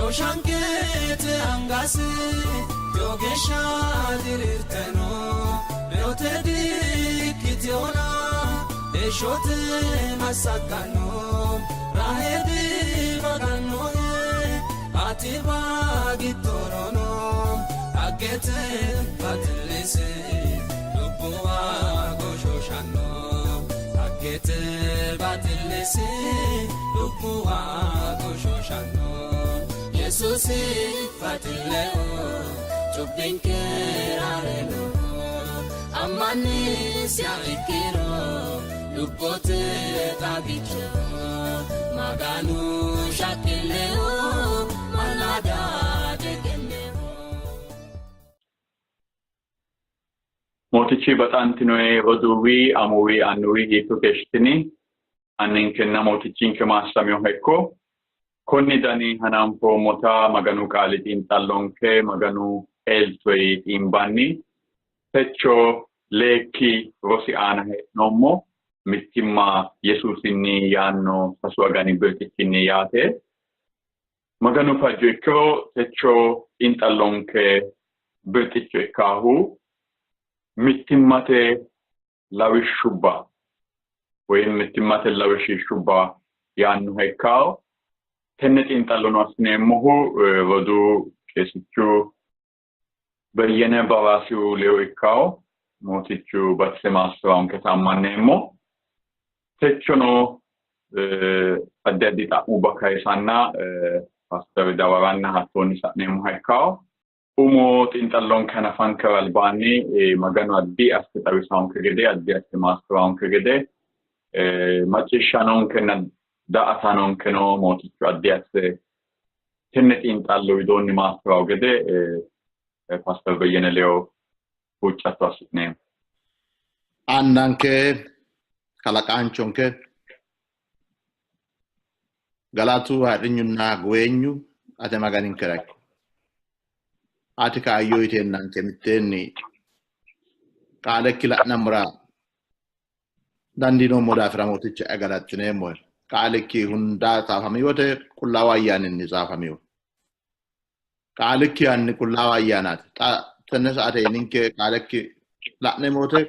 Shooshanqete angasi lowo geeshsha diriirte no, reyote diikkitinona heeshshote massagganno. Rahe dibagannohe, atiwa giddorono dhaggete baxillisi lubbuwa goshooshanno. Dhaggete baxillisi lubbuwa goshooshanno. Yesuusi baxilleho cubbinkera reyinoho. Ammannisiha ikkiro lubbote xagichoho. Maganu shaqqilleho mallaada diegenneho. Mootichi baxantinoe roduuwi, amuwi, annuwi hiitto keeshshitini? Anninkenna Mootichinke maassaminoha ikko. Konni dani hananfoommota Maganu qaali xiinxallonke Maganu eltoyi xiimbanni techo leekki rosi aana hee'noommo. Mittimma Yesuusinni yaanno sasu agani birxichinni yaate. Maganu fajjo ikkiro techo xiinxallonke birxicho ikkaahu mittimmate lawishshubba woyi mittimmate lawishshubba yaannoha ikkawo. Tenne xiinxallono assineemmohu roduu qeesichu Beyyene Baraasihu ledo ikkawo. Mootichu batise maassi'raonketa ammanneemmo. Techono addi addi xa'mubba kayisanna paasteri dawaranna hattoonni sa'neemmoha ikkawo. Umo xiinxallonke hanafankera albaanni Maganu addi asse xawisaonke gede, addi asse maassi'raonke gede, macciishshanoonkenna daa''atanonkeno Mootichu addi asse tenne xiinxallo widoonni maassi'rawo gede Paaster Beyyene Leyo huuccatto assi'neemmo. Annanke kalaqaanchonke galatu ayirrinyunna guweenyu ate Maganinkera ikko. Ati kaayyo yiteennanke mitteenni qaalekki la'nammora dandiinoommo daafira Mooticha galaxxineemmohe. Qaalikki hunda tsaafami wote Qullaawu Ayyaaninni tsaafamino. Qaalikki anni Qullaawa Ayyaanaati. Xa tenne saate ninke qaalekki la'neemmo wote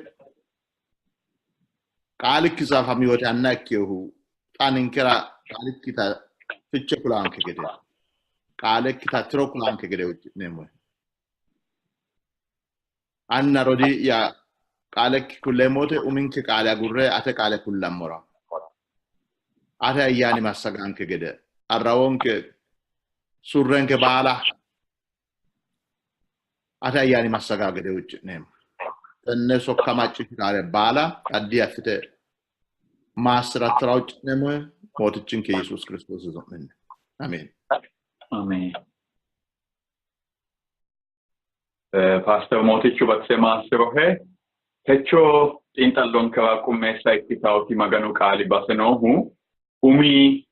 qaalikki tsaafami wote anna ikkinohu xa ninkera qaalikkita fiche kulaanke gede, qaalekkita tiro kulaanke gede huucci'neemmohe. Anna rodii'ya qaalekki kulleemmo wote uminke qaale agurre ate qaale kullammora ate ayyaani massaganke gede arrawonke surrenke baala ate ayyaani massaga gede huucci'neemmo. Tenne sokka macciishshitaare baala addi assite maassi'rattora huucci'neemmohe Mootichinke Yesuusi Kiristoosi su'minni. Ameen. Ameen. Paaster Mootichu batise maassi'rohe. Techo xiinxallonkera qummeessa ikkitawoti Maganu qaali base noohu umi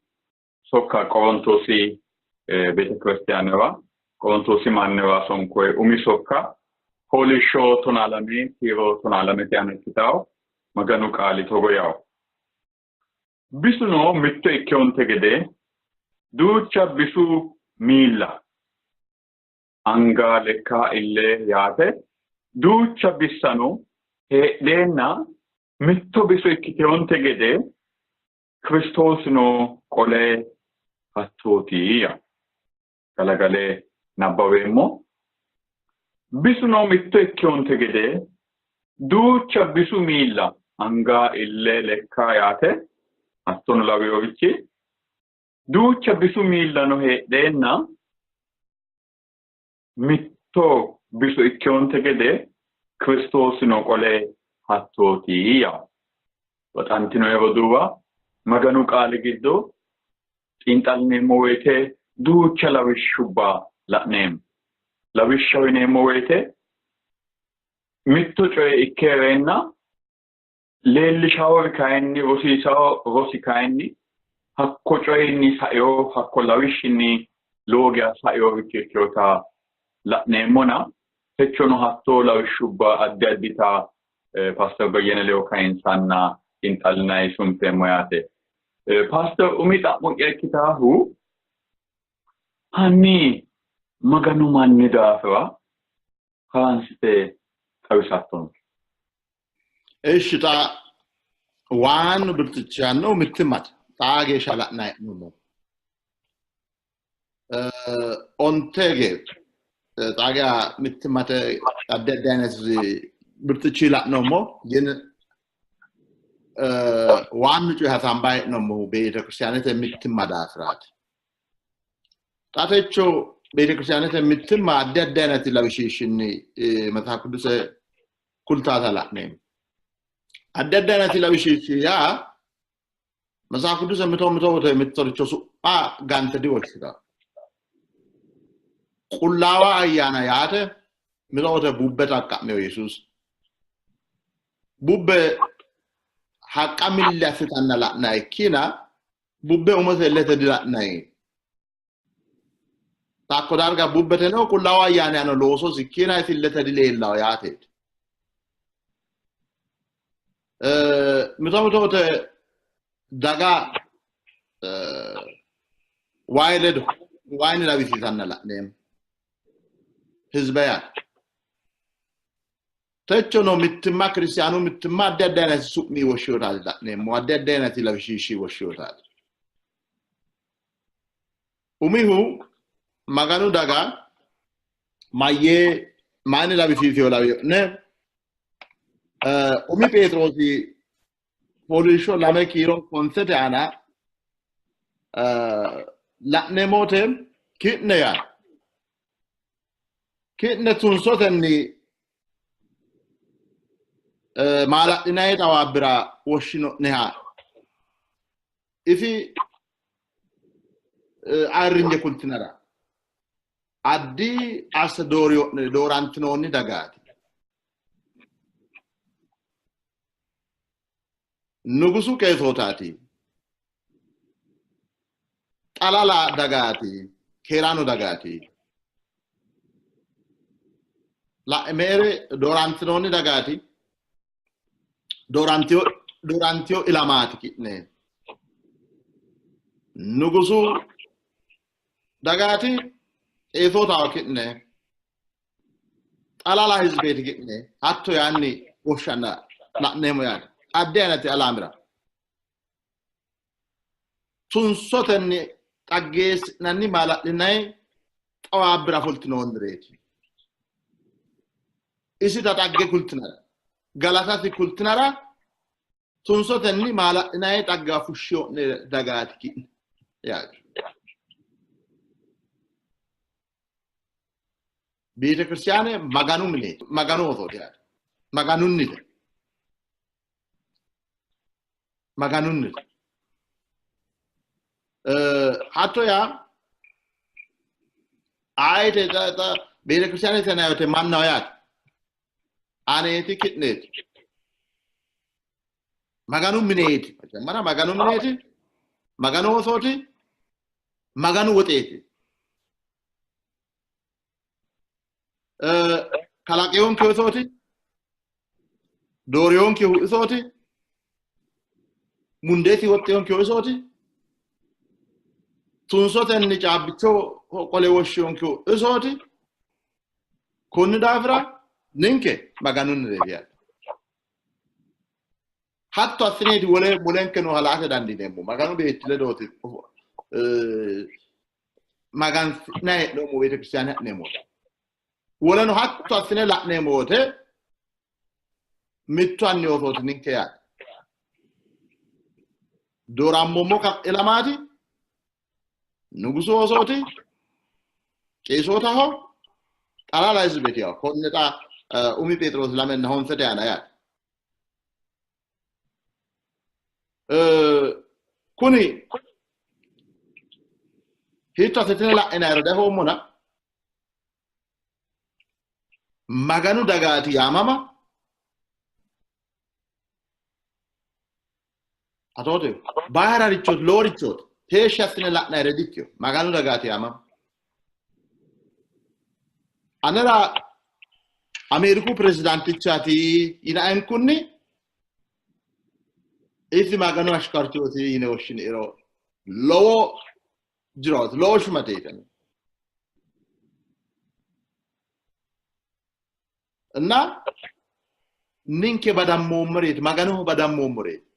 sokka Qorontoosi beetekiristiyaanera Qorontoosi mannira sonkoye umi sokka fooliishsho 12 kiiro 12 aana ikkitawo Maganu qaali togo yawo. Bisuno mitto ikkewonte gede duucha bisu miilla anga, lekka, ille yaate duucha bissano heedheenna mitto biso ikkitewonte gede Kiristoosino qole hattooti yaa. Galagale nabbaweemmo. Bisuno mitto ikkewonte gede duucha bisu miilla anga, ille, lekka yaate hattono lawinorichi duucha bisu miillano heedheenna mitto biso ikkewonte gede Kiristoosino qole hattooti yaa. Baxantinoe roduuwa, Maganu qaali giddo xiinxallineemmo woyite duucha lawishshubba la'neemmo. Lawishshaho yineemmo woyite mitto coye ikke hee'reenna leellishawori kayinni rosiisawo rosi kayinni hakko coyinni saeo hakko lawishshinni lowo geya saeoricho ikkinota la'neemmona techono hattoo lawishshubba addi addita Paaster Beyyene ledo kayinsanna xiinxallinanni sunfeemmo yaate. Paaster, umi xa'mo'ya ikkitaahu Hanni Maganu manni daafira haransite xawisattonke. Ishi xa waannu birxichi yaannohu mittimmate xaa geeshsha la'nanni hee'noommohu. Onte ge xaa geya mittimmate addi addi ayinati birxichi la'noommo ግን waannu coyi hasaambanni hee'noommohu beetekiristaanete mittimma daafiraati. Xa techo beetekiristaanete mittimma addi addi ayinati lawishshiishinni መጽሐፍ ቅዱስ kultaata la'neemmo. Addi addi ayinati lawishshiishi yaa መጽሐፍ ቅዱስ mito mito wote mittoricho su'ma gante diwoshshitanno. Qullaawa ayyaana yaate mito wote bubbe xaqqa'mino Yesuusi. Bubbe haqqa milli assitanna la'nanni ikkina bubbe umose illete dila'nanni. Hakko darga bubbeteno qullaawu ayyaani yaano loososi ikkina isi illete dileellanno yaateeti. Mito mito wote daga wayi ledo wayinni lawisiisanna la'neemmo. Hizbe yaate. Techono mittimma kiristaanu mittimma addi addi ayinati su'mi woshshiwotaati la'neemmo. Addi addi ayinati lawishshiishshi woshshiwotaati. Umihu Maganu daga mayyee mayinni lawisiisiyo lawiyo'ne? Umi Pheexiroosi fooliishsho 2 kiiro 9 aana la'neemmo wote ki'ne yaa ki'ne tunsotenni maala'linanni xawaabbira woshshino'neha isi ayirrinye kultinara addi asse doorantinoonni dagaati. Nugusu qeesootaati. Xalala dagaati. Keeraano dagaati. La'e meere doorantinoonni dagaati. Doorantino ilamaati ki'ne. Nugusu dagaati. Qeesootaho ki'ne. Xalala hizbeeti ki'ne. Hatto yaanni woshshanna la'neemmo yaate. Addi ayinati alaamira. Tunsotenni xaggeessi'nanni maala'linanni xawaabbira fultinoonnireeti. Isita xagge kultinara, galatasi kultinara tunsotenni maala'linanni xagga fushshiyo'ne dagaati ki'ne yaate. Beetekiristaane Maganu mineeti, Maganu oosooti yaate. Maganunnite. Maganunnite. Hatto yaa ayite beetekiristaanete yinanni wote mannaho yaate. Aneeti ki'neeti. Maganu mineeti. መጀመሪያ Maganu mineeti. Maganu oosooti. Maganu woxeeti. Kalaqiyonkehu isooti. Dooriyonkehu isooti. Mundeesi woxxiyonkehu isooti. Tunsotenni caabbicho qole woshshiyonkehu isooti. Konni daafira ninke Maganunnireeti yaate. Hatto assineeti wole mulenke nooha la''ate dandiineemmo. Maganu beetti ledooti magansi'nanni hee'noommo beetekiristaane ha'neemmo. Woleno hatto assine la'neemmo wote mittu anni oosooti ninke yaate. Doorammoommo ilamaati, nugusu oosooti, qeesootaho, xalala hizbeeti yawo. Konne xa umi Pheexiroos 2:9 aana yaate. Kuni hiitto assitine la'inayiro dihoommona Maganu dagaati yaamama atoote baararichooti loworichooti heeshshi assine la'nayire dikkino Maganu dagaati yaamama. Anera Ameeriku pirezidaantichaati yinaenkunni isi Maganu ashkarchooti yine woshshiniro lowo jirooti lowo shumateeti. እና ninke badammoommoreeti Maganoho badammoommoreeti.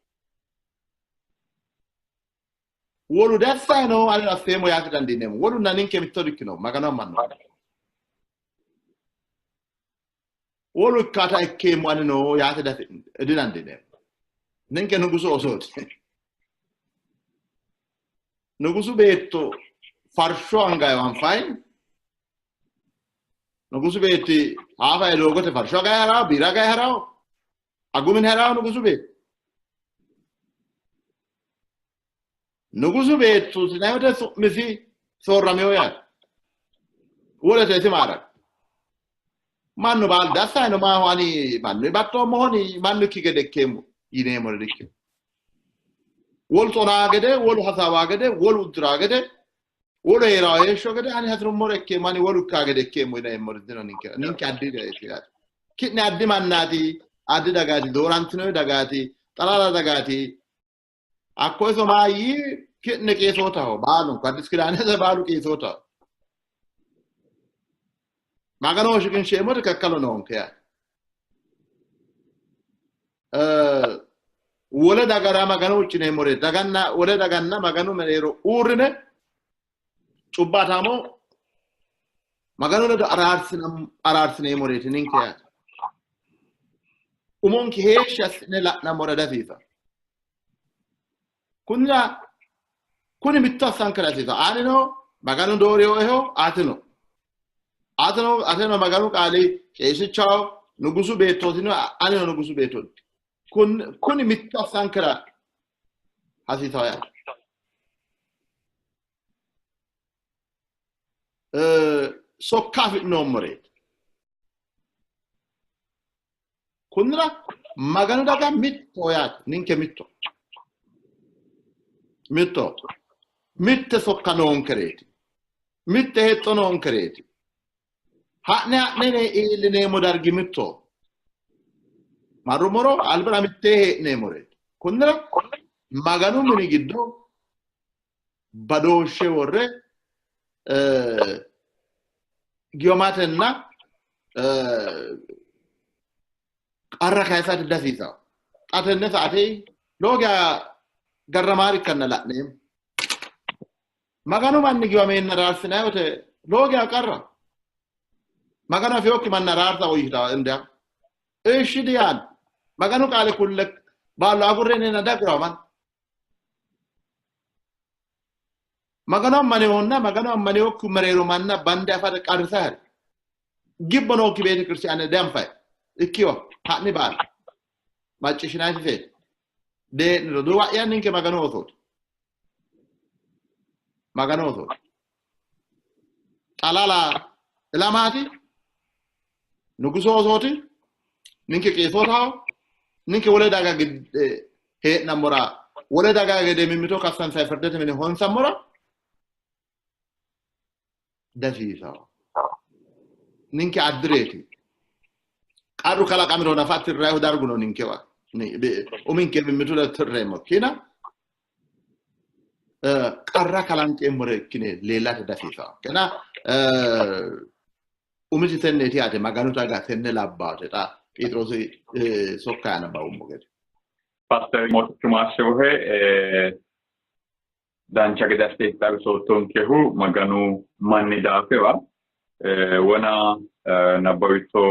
Wolu dassayino ani affeemmo yaate dandiineemmo. Wolunna ninke mitto dikkinoommo Magano ammanno. Wolu ikkaata ikkeemmo anino yaate didandiineemmo. Ninke nugusu oosooti. Nugusu beetto farsho angayo anfayi. Nugusu beetti haafayi doogote farsho agayi harawo, biira agayi harawo, agu mine harawo nugusu beetti. Nugusu beettu sinayite su'misi soorrameyo yaate. Wolete isi maarag. Mannu baalu dassayino maaho ani mannu baxxoommohoni mannu ikki gede ikkeemmo yineemmore dikkino. Wolu xonaa gede, wolu hasaawaa gede, wolu uddiraa gede, wolu heeraa heeshsho gede ani hasirummore ikkeemmo, ani wolu ikkaa gede ikkeemmo yineemmore dino ninke. Ninke addi yaate. Ki'ne addi mannaati, addi dagaati, doorantino dagaati, xalaala dagaati. Hakko iso maayyi ki'ne qeesootaho baalunku Addis Kidaanete baalu qeesootaho. Maganoho shiqinsheemmoti kakkalo noonke yaate. Wole dagara Magano huuccineemmore daganna wole daganna Maganu mereero uurrine cubbaataamo Maganu ledo araarsineemmoreeti ninke yaate. Umonke heeshshi assine la'nammora dihasiisanno. Kunnira kuni mitto assankera hasiisanno. Anino Maganu doorinoeho, atino. Atino ateno Maganu qaali qeesichaho, nugusu beettootino, anino nugusu beettooti. Kuni mitto assankera hasiisanno yaate. Sokka afi'noommoreeti. Kunnira Maganu daga mitto yaate, ninke mitto. Mitto. Mitte sokka noonkereeti. Mitte hexxo noonkereeti. Ha'ne ha'ne iillineemmo dargi mitto. Marrummoro albira mittee hee'neemmoreeti. Kunnira Maganu mini giddo badooshshe worre giwamatenna qarra kayisate dihasiisanno. Xa tenne saate lowo geya garramaari ikkanna la'neemmo. Maganu manni giwameenna raarsinanni wote lowo geya qarra. Maganu afiyokki manna raarsa woyyitawo inda. Ishi diyaanno. Maganu qaale kulle baallo agurre yineenna diagurawo mannu. Magano ammanehonna Magano ammanewokki mereero manna bande afate qarrisaheri. Gibbo nookki beetekiristiyaane dianfayi. Ikkiwa ha'ni baala. Macciishshinanni feeti. Dee'ni roduuwa'ya ninke Maganu oosooti. Maganu oosooti. Xalala ilamaati. Nugusu oosooti. Ninke qeesootaho. Ninke wole daga hee'nammora wole daga gede mimmito kassansayi firdete mine honsammora dihasiisanno. Ninke addireeti. Qarru kalaqamiro nafa tirrayihu dargu no ninkewa. Uminke mimmitu ledo tirreemmo ikkina qarra kalanqeemmore ikkine leellate dihasiisanno. Kena umisi tenneeti yaate Maganu daga tenne labbaate xa Pheexiroosi sokka nabbawummo gede. Paaster Mootichu Maassirohe dancha gede assite xawisoottonkehu Maganu manni daafira wona nabbawitto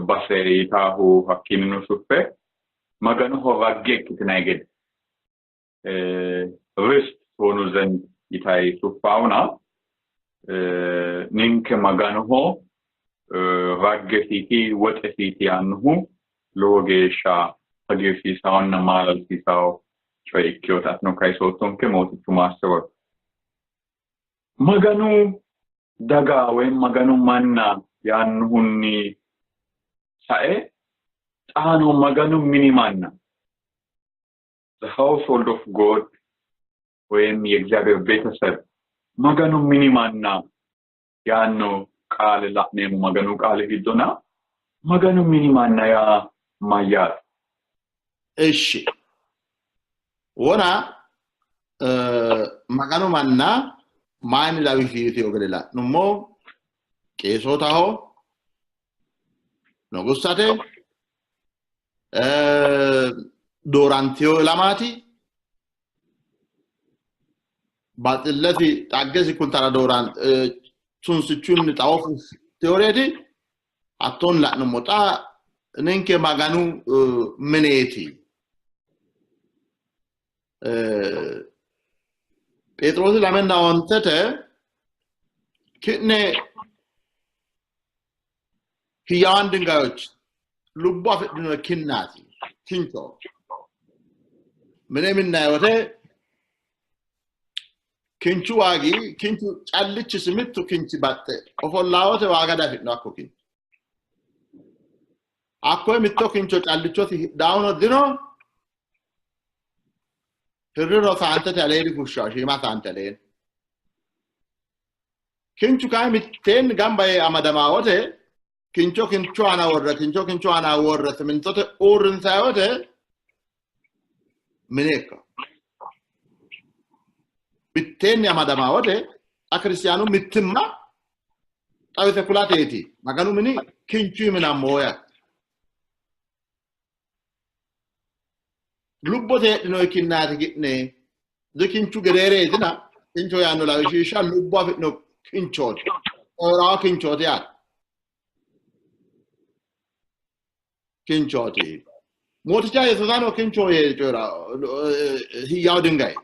base yitaahu hakkiinnino suffe Maganoho ragge ikkitinanni gede ርስት ትሆኑ ዘንድ ይታይ suffaawuna ninke Maganoho raggesiiti woxesiiti yaannohu lowo geeshsha hagiirsiisaawonna maalalsiisaawo coye ikkinota atino kayisoottonke Mootichu maassirohe. Maganu daga woyi Maganu manna yaannohunni sae xaano Maganu mini manna the household of God ወይም የእግዚአብሔር ቤተሰብ Maganu mini manna yaanno qaale la'neemmo Maganu qaali giddona Maganu mini manna yaa mayyaate? Ishi wona Maganu manna mayinni lawisiisino gede la'nummo qeesootaho, Nugussate doorantiyo ilamaati baxillesi xaggesi kultara dooran tunsichunni xawo fushshiteyoreeti hattoon la'nummo xa ninke Maganu mineeti. Pheexiroosi 25 ki'ne ሕያዋን ድንጋዮች lubbo afidhino kinnaati kincho mine minnayi wote kinchu waagi kinchu callichisi mittu kinchi baxxe ofollaa wote waaga diafidhino hakko kinchi hakkoye mitto kincho callichosi hidhaawuno dino hirriro saantete aleeni fushshawo shiima saante aleeni kinchu kayi mitteenni gamba yee amadamaa wote kincho kinchu aana worre kincho kinchu aana worre simintote uurrinsayi wote mine ikkawo mitteenni amadamaa wote xa kiristiyaanu mittimma xawise kulateeti Maganu mini kinchu minammo yaate. Lubbote heedhino kinnaati ki'ne dikinchu gedeereetina kincho yaanno lawishsha lubbo afidhino kinchooti coyi'rawo kinchooti yaate. Kinchooti Mooticha Yesuusano kincho yee coyi'ra hiyyawu ድንጋይ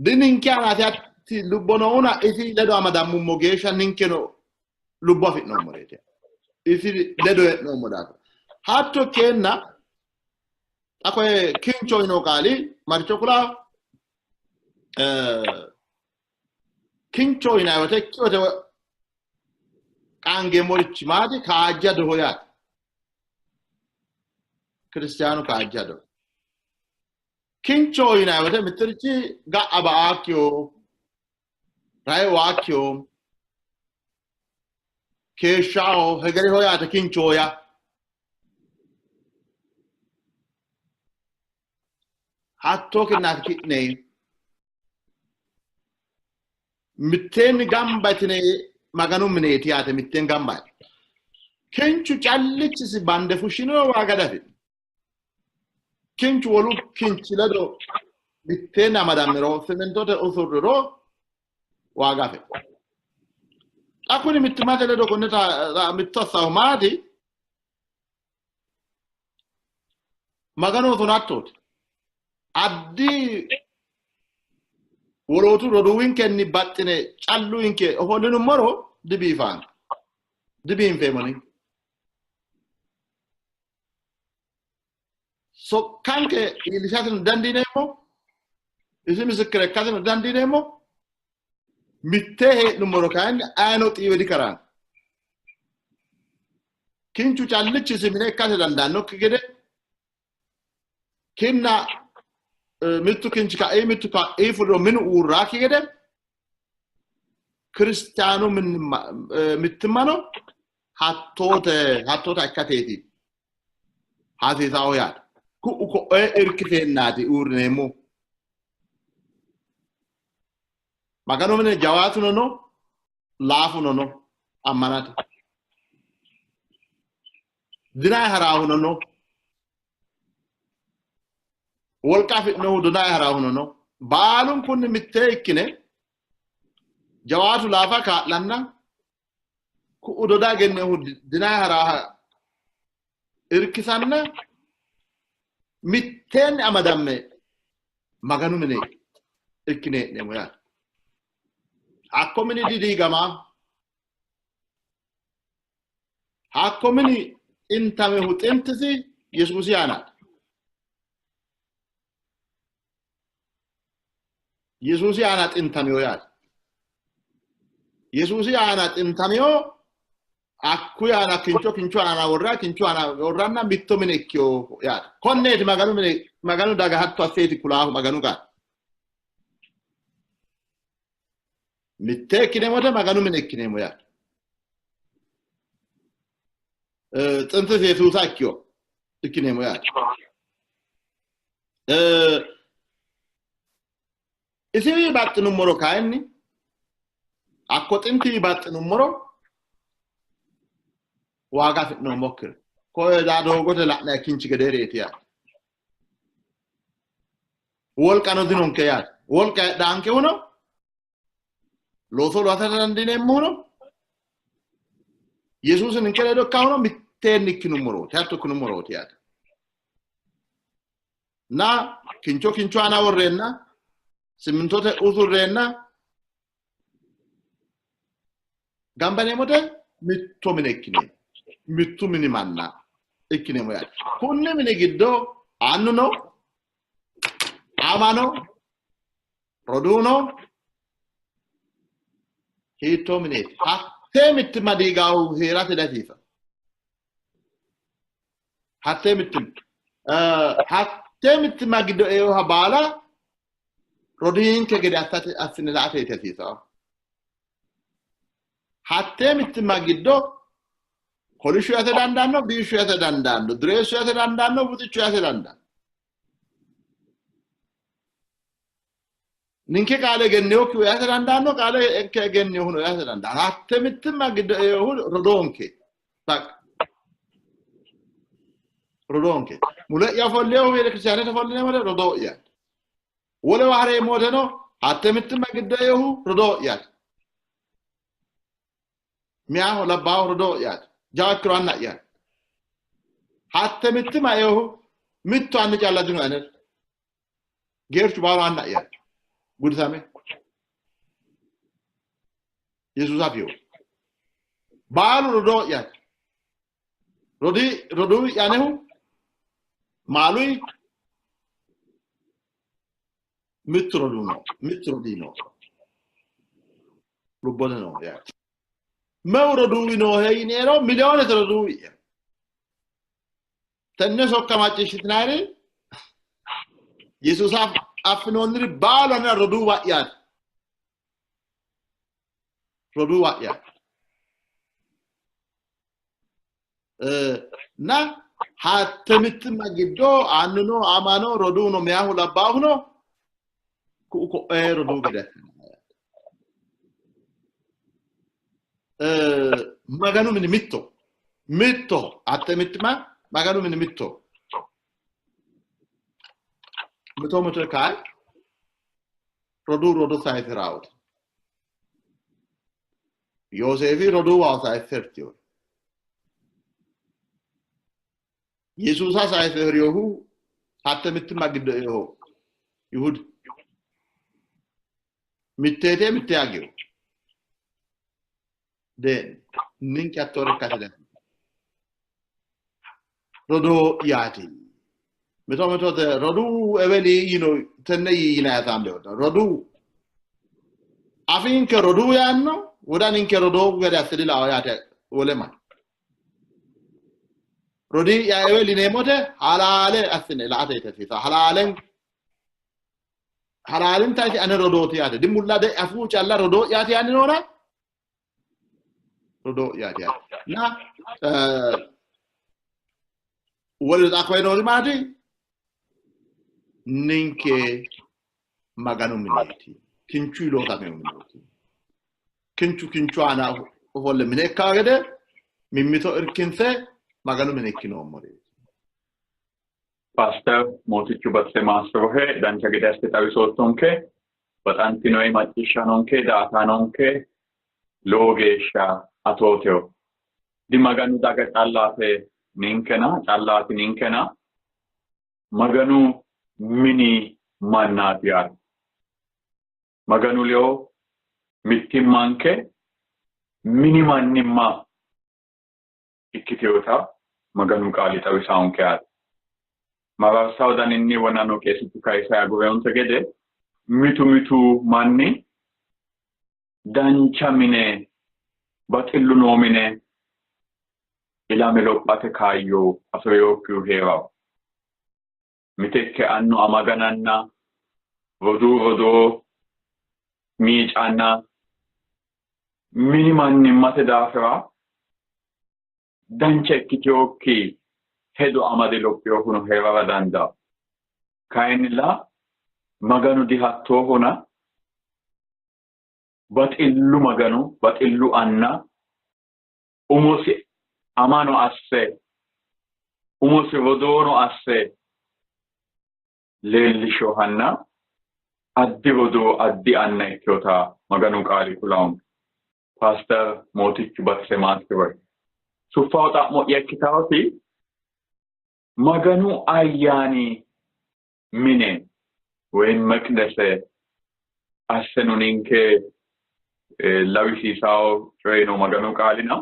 dininke aanaati hatti lubbo noona isi ledo amadammummo geeshsha ninkeno lubbo afi'noommoreeti isi ledo hee'noommo daafira hatto ikkeenna xa koye kincho yino qaali maricho kula kincho yinanni wote ikki wote qaangeemmorichi maati kaajjadoho yaate kiristiyaanu kaajjadoho kincho yinanni wote mitturichi ga'a ba'aakkiho rahe uwaakkiho keeshshaho hegereho yaate kincho yaa hattoo kinnaati ki'ne mitteenni gamba yitine Maganu mineeti yaate mitteen gamba kinchu callichisi bande fushshiniro waaga diafidhino kinchu wolu kinchi ledo mitteenni amadamiro simintote usurriro waaga afidhino xa kuni mittimmate ledo konne mitto assahu maati Maganu osonattooti addi wolootu roduuwinkenni baxxine calluwinke ofollinummoro dibiifaanno dibiinfeemmo ninke sokkanke iillishateno dandiineemmo isi misikkire ikkateno dandiineemmo mittee hee'nummoro kayinni ayino xiiwe dikaraanno kinchu callichisi mine ikkate dandaannokki gede kinna mittu kinchi ka'ii mittu ka'ii fuliro minu uurraakki gede kiristiyaanu mittimmano hattoota ikkateeti hasiisawo yaate ku'u ko'ee irkiseennaati uurrineemmo Maganu mine jawaatuno no laafuno no ammanate dinayi haraahuno no wolqa afidhinohu dodayi haraahuno no baalunkunni mittee ikkine jawaatu laafa kaa'lanna ku'u doda egennehu dinayi haraaha irkisanna mitteenni amadamme Maganu mine ikkine hee'neemmo yaate. Hakko mini didiigama hakko mini xintamehu xintisi Yesuusi aanaati. Yesuusi aana xintamino yaate. Yesuusi aana xintamino hakkuyi aana kincho kinchu aana worra kinchu aana worranna mitto mine ikkiyo yaate. Konneeti Maganu mine Maganu daga hatto asseeti kulaahu Maganu qaali. Mitte ikkineemmote Maganu mine ikkineemmo yaate. Xintisi Yesuusa ikkiyo ikkineemmo yaate. Isiwi baxxinummoro kayinni hakko xintiwi baxxinummoro Waaga afi'noommokkire. Koye daa doogote la'nanni kinchi gedeereeti yaate. Wolqano dinonke yaate. Wolqa heedhaankehuno looso loosate dandiineemmohuno Yesuusi ninke ledo ikkahuno mitteenni ikkinummorooti, hatto ikkinummorooti yaate. Na kincho kincho aana worreenna simmintote usurreenna gamba yineemmote mitto mine ikkineemmo, mittu mini manna ikkineemmo yaate. Kunni mini giddo annu no, ama no, roduu no. Hiittoo mineeti? Hattee mittimma diigaahu hee'rate dihasiisanno. Hattee mittimma hattee mittimma giddo eoha baala rodiinke gede assate assine la''ateeti hasiisanno. Hattee mittimma giddo kolishshu yaate dandaanno, biishshu yaate dandaanno, dureessu yaate dandaanno, buxichu yaate dandaanno. Ninke qaale egennewokkihu yaate dandaanno, qaale enke egennehuno yaate dandaanno. Hatte mittimma giddo eohu rodoonke. Baqqa. Rodoonke. Mule'ya ofolleehu betekiristiyaanete ofollineemmo wote rodoo'yaati. Wolewa hareemmo woteno hatte mittimma giddo eohu rodoo'yaati. Miyaaho labbaaho rodoo'yaati. Jawa ikkiro anna'yaati. Hatte mittimma eohu mittu anni calla dino anera. Geerchu baalu anna'yaati. Gudisame. Yesuusa afino. Baalu rodoo'yaati. Rodii roduuwi'ya anehu maaluyi mittu roduu no, mittu rodii no. Lubbote no yaate. Meu roduuwi noohe yiniero miliyoonete roduuwi'ya. Tenne sokka macciishshitinayiri Yesuusa affinoonniri baalu anera roduuwa'yaati. Roduuwa'yaati. Na hatte mittimma giddo annuno amano roduuno meyahu labbaahuno ku'u ko'ee roduu gede Maganu mini mitto mitto hatte mittimma Maganu mini mitto mito mito kayi roduu roduu sayisi'raawoti Yooseefi roduuwaho sayisse hirtino. Yesuusa sayise hirinohu hatte mittimma giddo eoho Yihudi. Mitteete mitte agiho. Dee'ni ninke hattoore ikkate dandiineemmo. Rodoo'yaati. Mito mito roduu eweli yino tenne yinanni hasaambe roduu afiinke roduu yaanno wodaninke rodoo gede asse dilao yaate wole manni. Rodii'ya eweli yineemmote halaale assine la''ate yite hasiisanno. Halaalen halaalinta isi ane rodooti yaate. Dimulla de afuu calla rodoo'yaati yaanni noona rodoo'yaati yaate. Na wole xa koye noori maati? Ninke Maganu mineeti. Kinchu loosamino mineeti. Kinchu kinchu aana ofolle mine ikkaa gede mimmito irkinse Maganu mine ikkinoommoreeti. Paaster Mootichu Baxxe Maassirohe dancha gede assite xawisoottonke. Baxantinoi macciishshaanonke, daa''ataanonke lowo geeshsha atooteho. Di Maganu daga callaate ninkena, callaati ninkena, Maganu mini mannaati yaate. Maganu ledo mittimmanke mini mannimma ikkitinota Maganu qaali xawisaonke yaate. Mararsawo daninni wonano qeesichu kayise agureyonte gede mitu mitu manni dancha mine baxillu noo mine ilame lophate kaayyo afi'rinokkihu hee'ranno. Miteekke annu ama gananna, roduu rodoo miicanna, mini mannimmate daafira dancha ikkitinokki hedo amade lophinohuno hee'rara dandaanno. Kayinnilla Maganu dihattoohona baxillu Maganu, baxillu Anna umosi Amano asse umosi rodoono asse leellishohanna addi rodoo addi anna ikkinota Maganu qaali kulanno. Paaster Mootichu batise maassi'roe. Suffaho xa'mo'ya ikkitawoti Maganu ayyaani mine ወይም መቅደስ asseno ninke lawisiisawo coyi no Maganu qaalina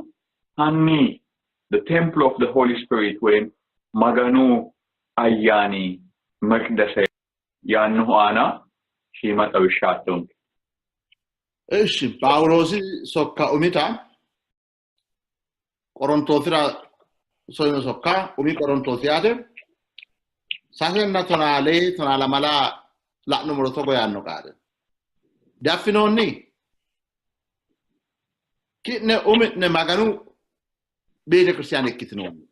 hanni the temple of the Holy Spirit ወይም Maganu ayyaani መቅደስ yaannohu aana shiima xawishsha aattonke. እሺ Phaawuloosi sokka umita Qorontoosira soyino sokka umi Qorontoosi yaate 2 tonaa 2 12 la'nummoro togo yaanno qaale diaffinoonni ki'ne umi'ne Maganu beetekiristiyaane ikkitinoonni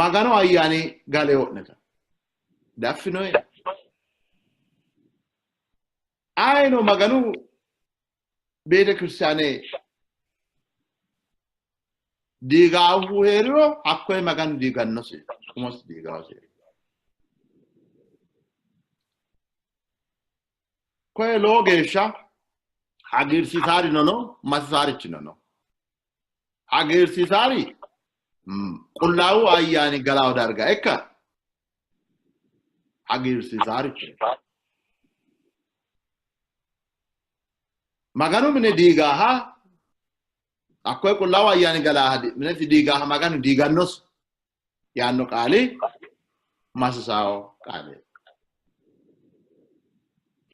Maganu ayyaani galeyo'neta diaffinoyi ayino Maganu beetekiristiyaane diigaahu heeriro hakkoye Maganu diigannosi umosi diigaasi. Koye lowo geeshsha hagiirsiisaarino no masisaarichino no. Hagiirsiisaari qullaawu ayyaani galaawo darga ikka hagiirsiisaaricho. Maganu mine diigaaha hakkoye qullaawu ayyaani galaaha minesi diigaaha Maganu diigannosi yaanno qaali masisaawo qaale.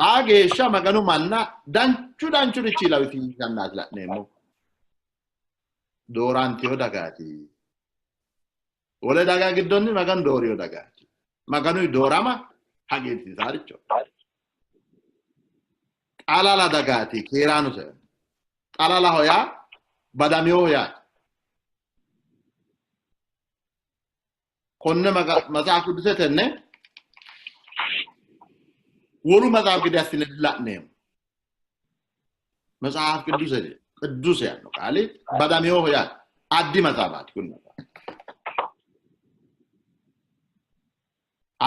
Xaa geeshsha Maganu manna danchu danchurichi lawisiisannaati la'neemmo. Dooranteyo dagaati. Wole daga giddonni Maganu dooriyo dagaati. Maganu doorama hagiirsiisaaricho. Xalala dagaati keeraanote. Xalalaho yaa badaminoho yaate. Konne Matsaaf Qiddusetenne wolu matsaaf gede assine dila'neemmo. Matsaaf Qidduse Qiddus yaanno qaali badaminoho yaate. Addi matsaafaati kuni matsaafi.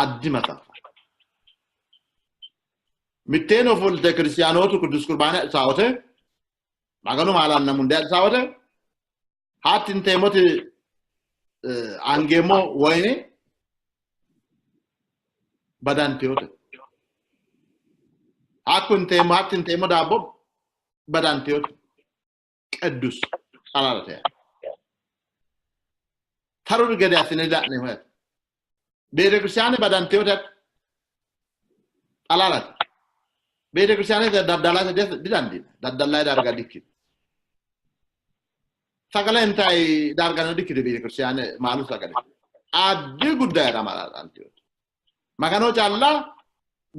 Addi matsaafa. Mitteenni ofolte kiristiyaanootu Qiddus Qurbaane adhitaawote Maganu maalanna mundee adhitaawote hatti inteemmoti angeemmo woyine badanteyote. Hakku inteemmo hatti inteemmo daabbo badanteyote. Qiddus xalalate yaate. Taruri gede assine dila'neemmo yaate. Beetekiristiyaane badanteyote xalalate. Beetekiristiyaanete daddalate didandiinanni. Daddallanni darga dikkino. Sagale intayi dargano dikkino beetekiristiyaane maalu sagale. Addi guddayira malalanteyote. Magano calla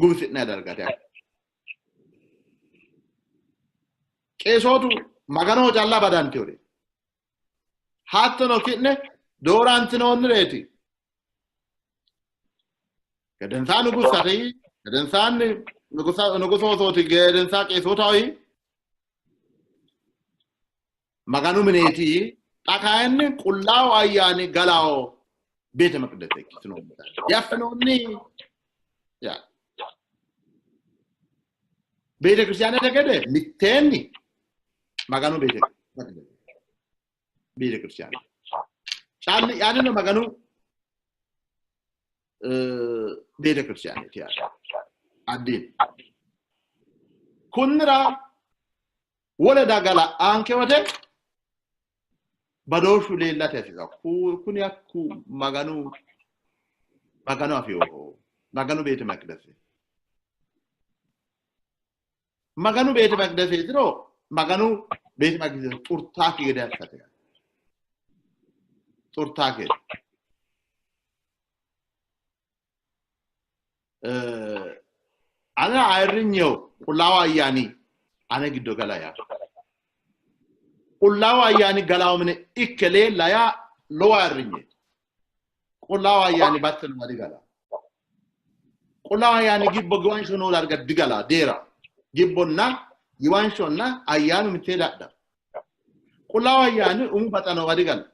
guwisi'nanni dargaati yaate. Qeesootu Maganoho calla badantewore. Hattono ki'ne doorantinoonnireeti. Gedensaa nugussati, gedensaanni nugusoosooti, gedensaa qeesootaho Maganu mineeti. Xa kayinni qullaawu ayyaani galawo beete meqdese ikkitinoonnita diaffinoonni yaate. Beetekiristiyaanete gede mitteenni Maganu beete meqdese beetekiristiyaane. Calli'yaanino Maganu beetekiristiyaaneeti yaate. Addiin. Kunnira wole daga la'anke wote badooshshu leellate hasiisawo. Kuni hakku Maganu Maganu afewoho. Maganu beete meqdese. Maganu beete meqdeseetiro Maganu beete meqdese xurtaakki gede assate. Xurtaakki gede. Ane ayirrinyeho qullaawu ayyaani ane giddo gala yaa. Qullaawu ayyaani galawo mine ikke leella yaa lowo ayirrinyeeti. Qullaawu ayyaani battinowa digala. Qullaawu ayyaani gibbo giwansho noo darga digala deera. Gibbonna giwanshonna ayyaanu mittee dadha. Qullaawu Ayyaani umu baxanoowa digala.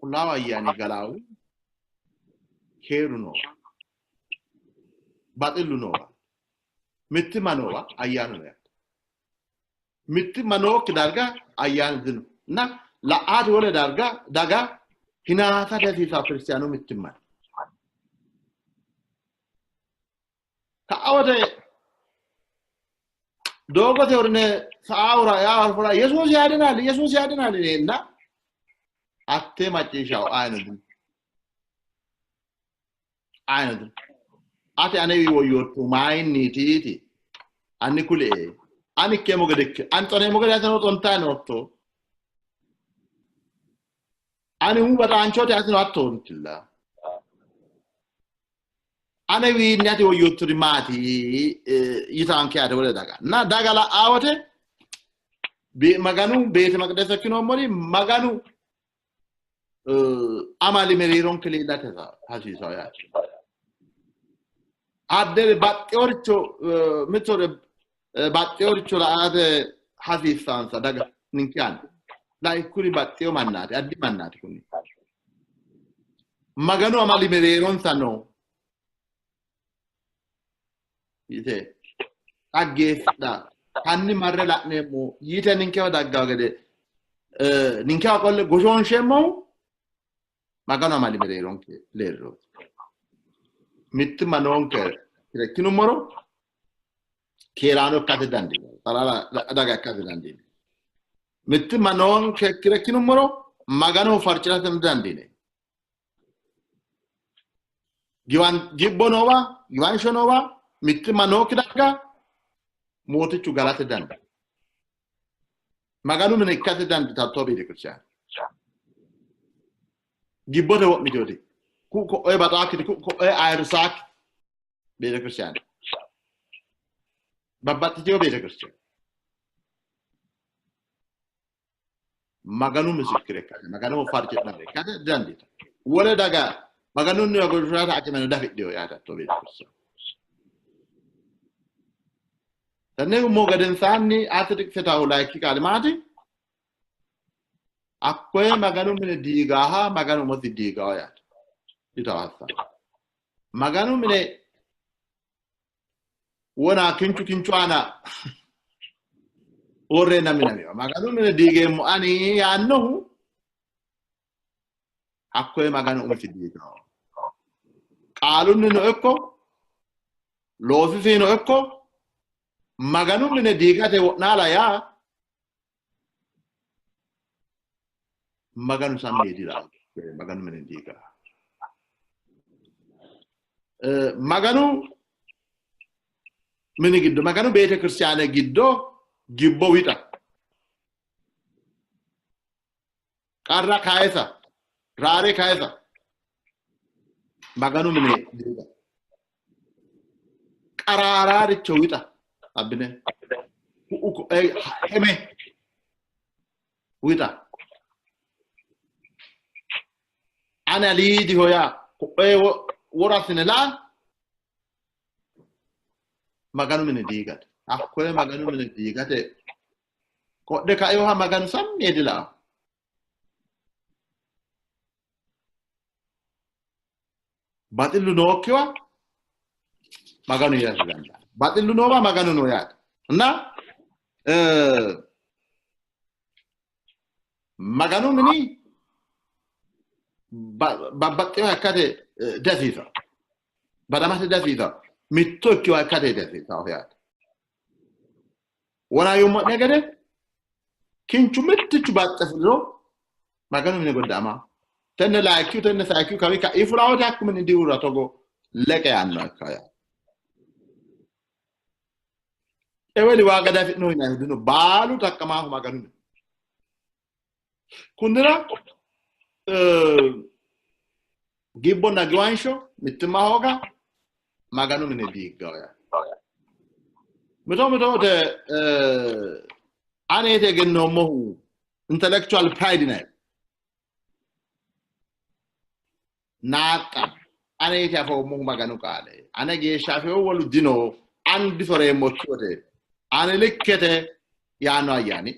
Qullaawu Ayyaani galaawu keeru noowa, baxillu noowa, mittimma noowa ayyaanu no yaate. Mittimma nookki darga ayyaanu dino. Na la'aati wole darga daga hinaasate hasiisaa kiristiyaanu mittimma. Ka'a wote doogote horine sa'aawura yaawura Yesuusi yaadinaali Yesuusi yaadinaali yeenna hattee macciishshawo ayino dino. Ayino dino. Ati anewi woyyoottu mayinniiti anni kulie ani ikkeemmo gede ikke ani xoneemmo gede atino xontayi nootto ani umu baxaanchooti atino hattoontilla anewiinni ati woyyootturi maati yitaanke yaate wole daga na daga la'aa wote Maganu beete maqidese ikkinoommori Maganu amali mereeronke leellate hasiisawo yaate. Addere baxxeworicho mittore baxxeworicho la'ate hasiissansa daga ninke aana. Lai kuri baxxewo mannaati, addi mannaati kuni. Maganu amali mereeronsa no yite dhaggeessidha hanni marre la'neemmo yite ninkewa daggawo gede ninkewa qolle goshoonsheemmohu Maganu amali mereeronke leellooti. Mittimma noonke ikkinummoro keeraano ikkate dandiineemmo, xalala daga ikkate dandiineemmo. Mittimma noonke ikkinummoro Maganoho farci'rate dandiineemmo. Gibbo noowa, giwansho noowa, mittimma nookki darga mootichu galate dandaanno. Maganu mine ikkate dandiitatto beetekiristiyaane. Gibbote wo'miteoti. Ku'u ko'oye baxaakkiti, ku'u ko'oye ayirrisaakki beetekiristiyaane. Babbaxxiteyo beetekiristiyaane. Maganu misikkire ikkate, Maganoho farcidhannore ikkate didandiitanno. Wole daga Maganunniwa goshoshate aqimeno dafidhino yaate hattoo beetekiristiyaane. Tenne ummo gedensaanni ati xiqisetahu layikki qaali maati? Hakkoye Maganu mine diigaaha Maganu umosi diigaho yaate. Yitawo hassawe. Maganu mine wona kinchu kinchu aana worreenna minamiwa. Maganu mine diigeemmo ani yaannohu hakkoye Maganu umosi diigaho. Qaalunnino ikko loosisiino ikko Maganu mine diigate wo'naala yaa Maganu sammi yee dila'anno. Maganu mine diiga. Maganu mini giddo, Maganu beetekiristiyaane giddo gibbo wixa, qarra kayisa, raare kayisa, Maganu mine diiga. Qaraaraaricho wixa abbine ku'u ko'e heme wixa. Ani aliidiho yaa ko'e woro assine la'a Maganu mine diigate. Hakkoye Maganu mine diigate qodhe kainoha Maganu sammi yee dila'anno. Baxillu nookkiwa Maganu hee'rasi dandaanno. Baxillu noowa Maganu no yaate. Na Maganu mini babbaxxinoha ikkate dihasiisanno. Badamate dihasiisanno. Mitto ikkinoha ikkate dihasiisanno yaate. Wona yuummo'ne gede kinchu mittichu baxxe fuliro Maganu mine godda'ama. Tenne layikkiu tenne sayikkiu kawi ka'i fulawote hakku mini diuurra togo leqe yaanno ikka yaate. Eweli waaga dafi'no yinannihu dino baalu xaqqamaahu Maganu mine. Kunnira gibbonna giwansho mittimma hooga Maganu mine diiggawo yaate. Mito mito wote aneeti egennoommohu intellectual pride yinanni. Naaxxa aneeti afoommohu Maganu qaale. Ane geeshsha afeehu wolu dino. An disoreemmokki wote. Ani likkete yaanno ayyaani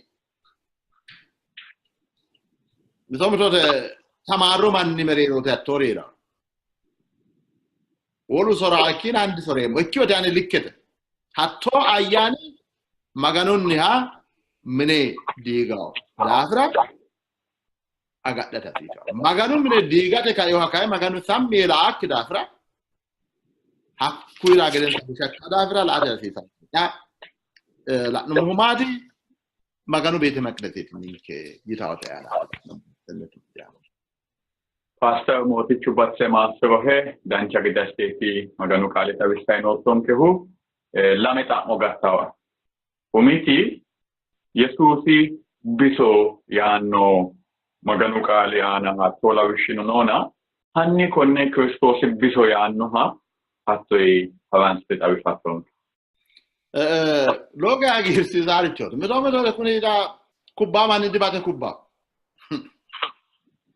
mito mitote tamaarro manni mereerooti hattoori hee'ra. Wolu soraa ikkiin andi soreemmo ikkiyote ani likkete. Hattoo ayyaani Maganunniha mine diigawo daafira agadhate hasiisawo. Maganu mine diigate kainoha kayi Maganu sammi yee la'akki daafira hakkuyira gedensa bushakka daafira la'ate hasiisanno. La'nummohu maati? Maganu beete maqdaseeti ninke yitawote aana. Paaster Mootichu Batse maassirohe dancha gede assiteeti Maganu qaale xawissanni noottonkehu. Lame xa'mo gattawa. Umiti Yesuusi biso yaanno Maganu qaali aana hattoo lawishshino noona hanni konne Kiristoosi biso yaannoha hatto haransite xawisattonke. Lowo geya hagiirsiisaarichooti. Mito mito kuni kubbaa manni dibate kubbaa.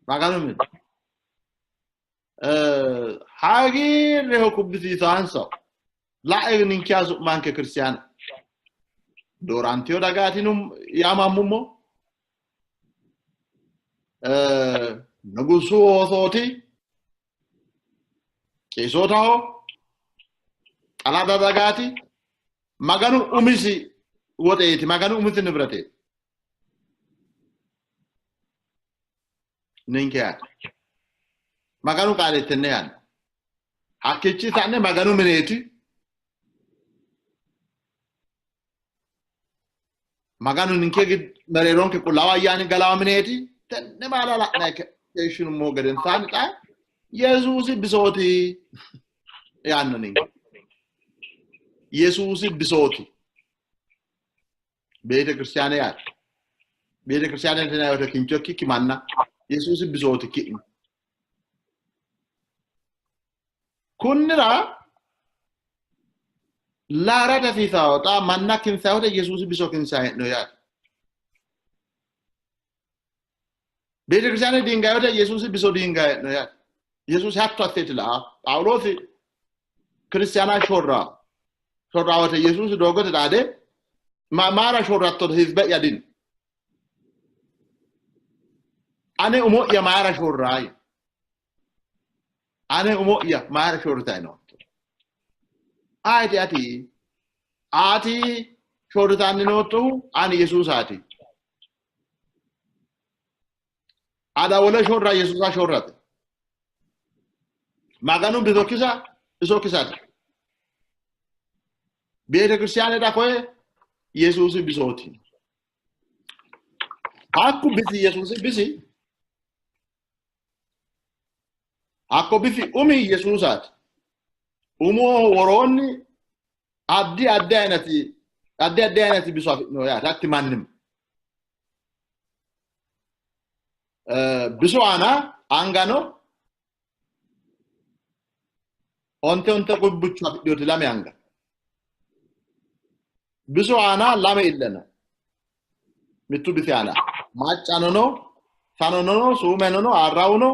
Maganu mine. Hagiirreho kubbisiisaansa. La'e ninkeha su'manke kiristiyaana. Doorantiyo dagaati yaamammummo. Nugusu oosooti. Qeesootaho. Xalada dagaati. Maganu umisi woxeeti. Maganu umisi nibrateeti. Ninke yaate. Maganu qaale tenne yaanno. Hakkiichi sa'ne Maganu mineeti. Maganu ninke mereeronke qullaawa ayyaani galawa mineeti. Tenne baala la'ne keeshshinummo gedensaanni xa Yesuusi bisooti yaanno ninke. Yesuusi bisooti. Beete kiristiyaane yaate. Beete kiristiyaane tinaa kincho ikkikki manna Yesuusi bisooti ki'ne. Kunnira laara hasiisawo xa manna kinsayote Yesuusi biso kinsayi hee'noyi yaate. Beete kiristiyaane diingayote Yesuusi biso diingayi hee'noyi yaate. Yesuusi hatto asseeti la'a. Phaawuloosi kiristiyaana shorra shorrawote Yesuusi doogote xaade maara shorratto hizbe'ya dino. Ane umo'ya maara shorrayi. Ane umo'ya maara shorritayi nootto. Ayeti ati? Ati shorritanni noottohu ani Yesuusaati. Ada wole shorra Yesuusa shorrate. Maganu biso kisa iso kisate. Beete kiristiyaane koye Yesuusi bisooti. Hakku bisi Yesuusi bisi hakko bisi umi Yesuusaati. Umoho woroonni addi addi aynati addi addi aynati biso afi'no yaate hatti mannimma. Bisu aana anga no onte onte qubbicho afidhinoti lame anga. Bisu aana lame ille no. Mittu bisi aana maccano no, sanono no, suumeno no, arrawu no,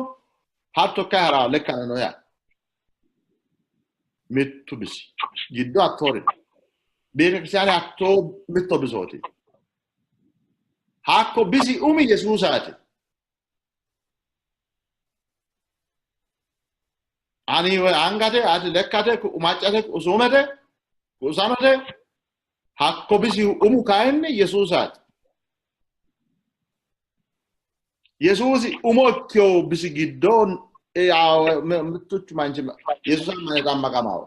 hatto ikka hara lekkano no yaate. Mittu bisi giddo hattoori. Beetekiristiyaane hattoo mitto bisooti. Hakko bisi umi Yesuusaati. Ani angate, ati lekkate, ku'u maccate, ku'u suumete, ku'u sanote. Hakko bisi umu kayinni Yesuusaati. Yesuusi umo ikkiyo bisi giddo mittuchu manchi Yesuusa ammane xammaqamawo.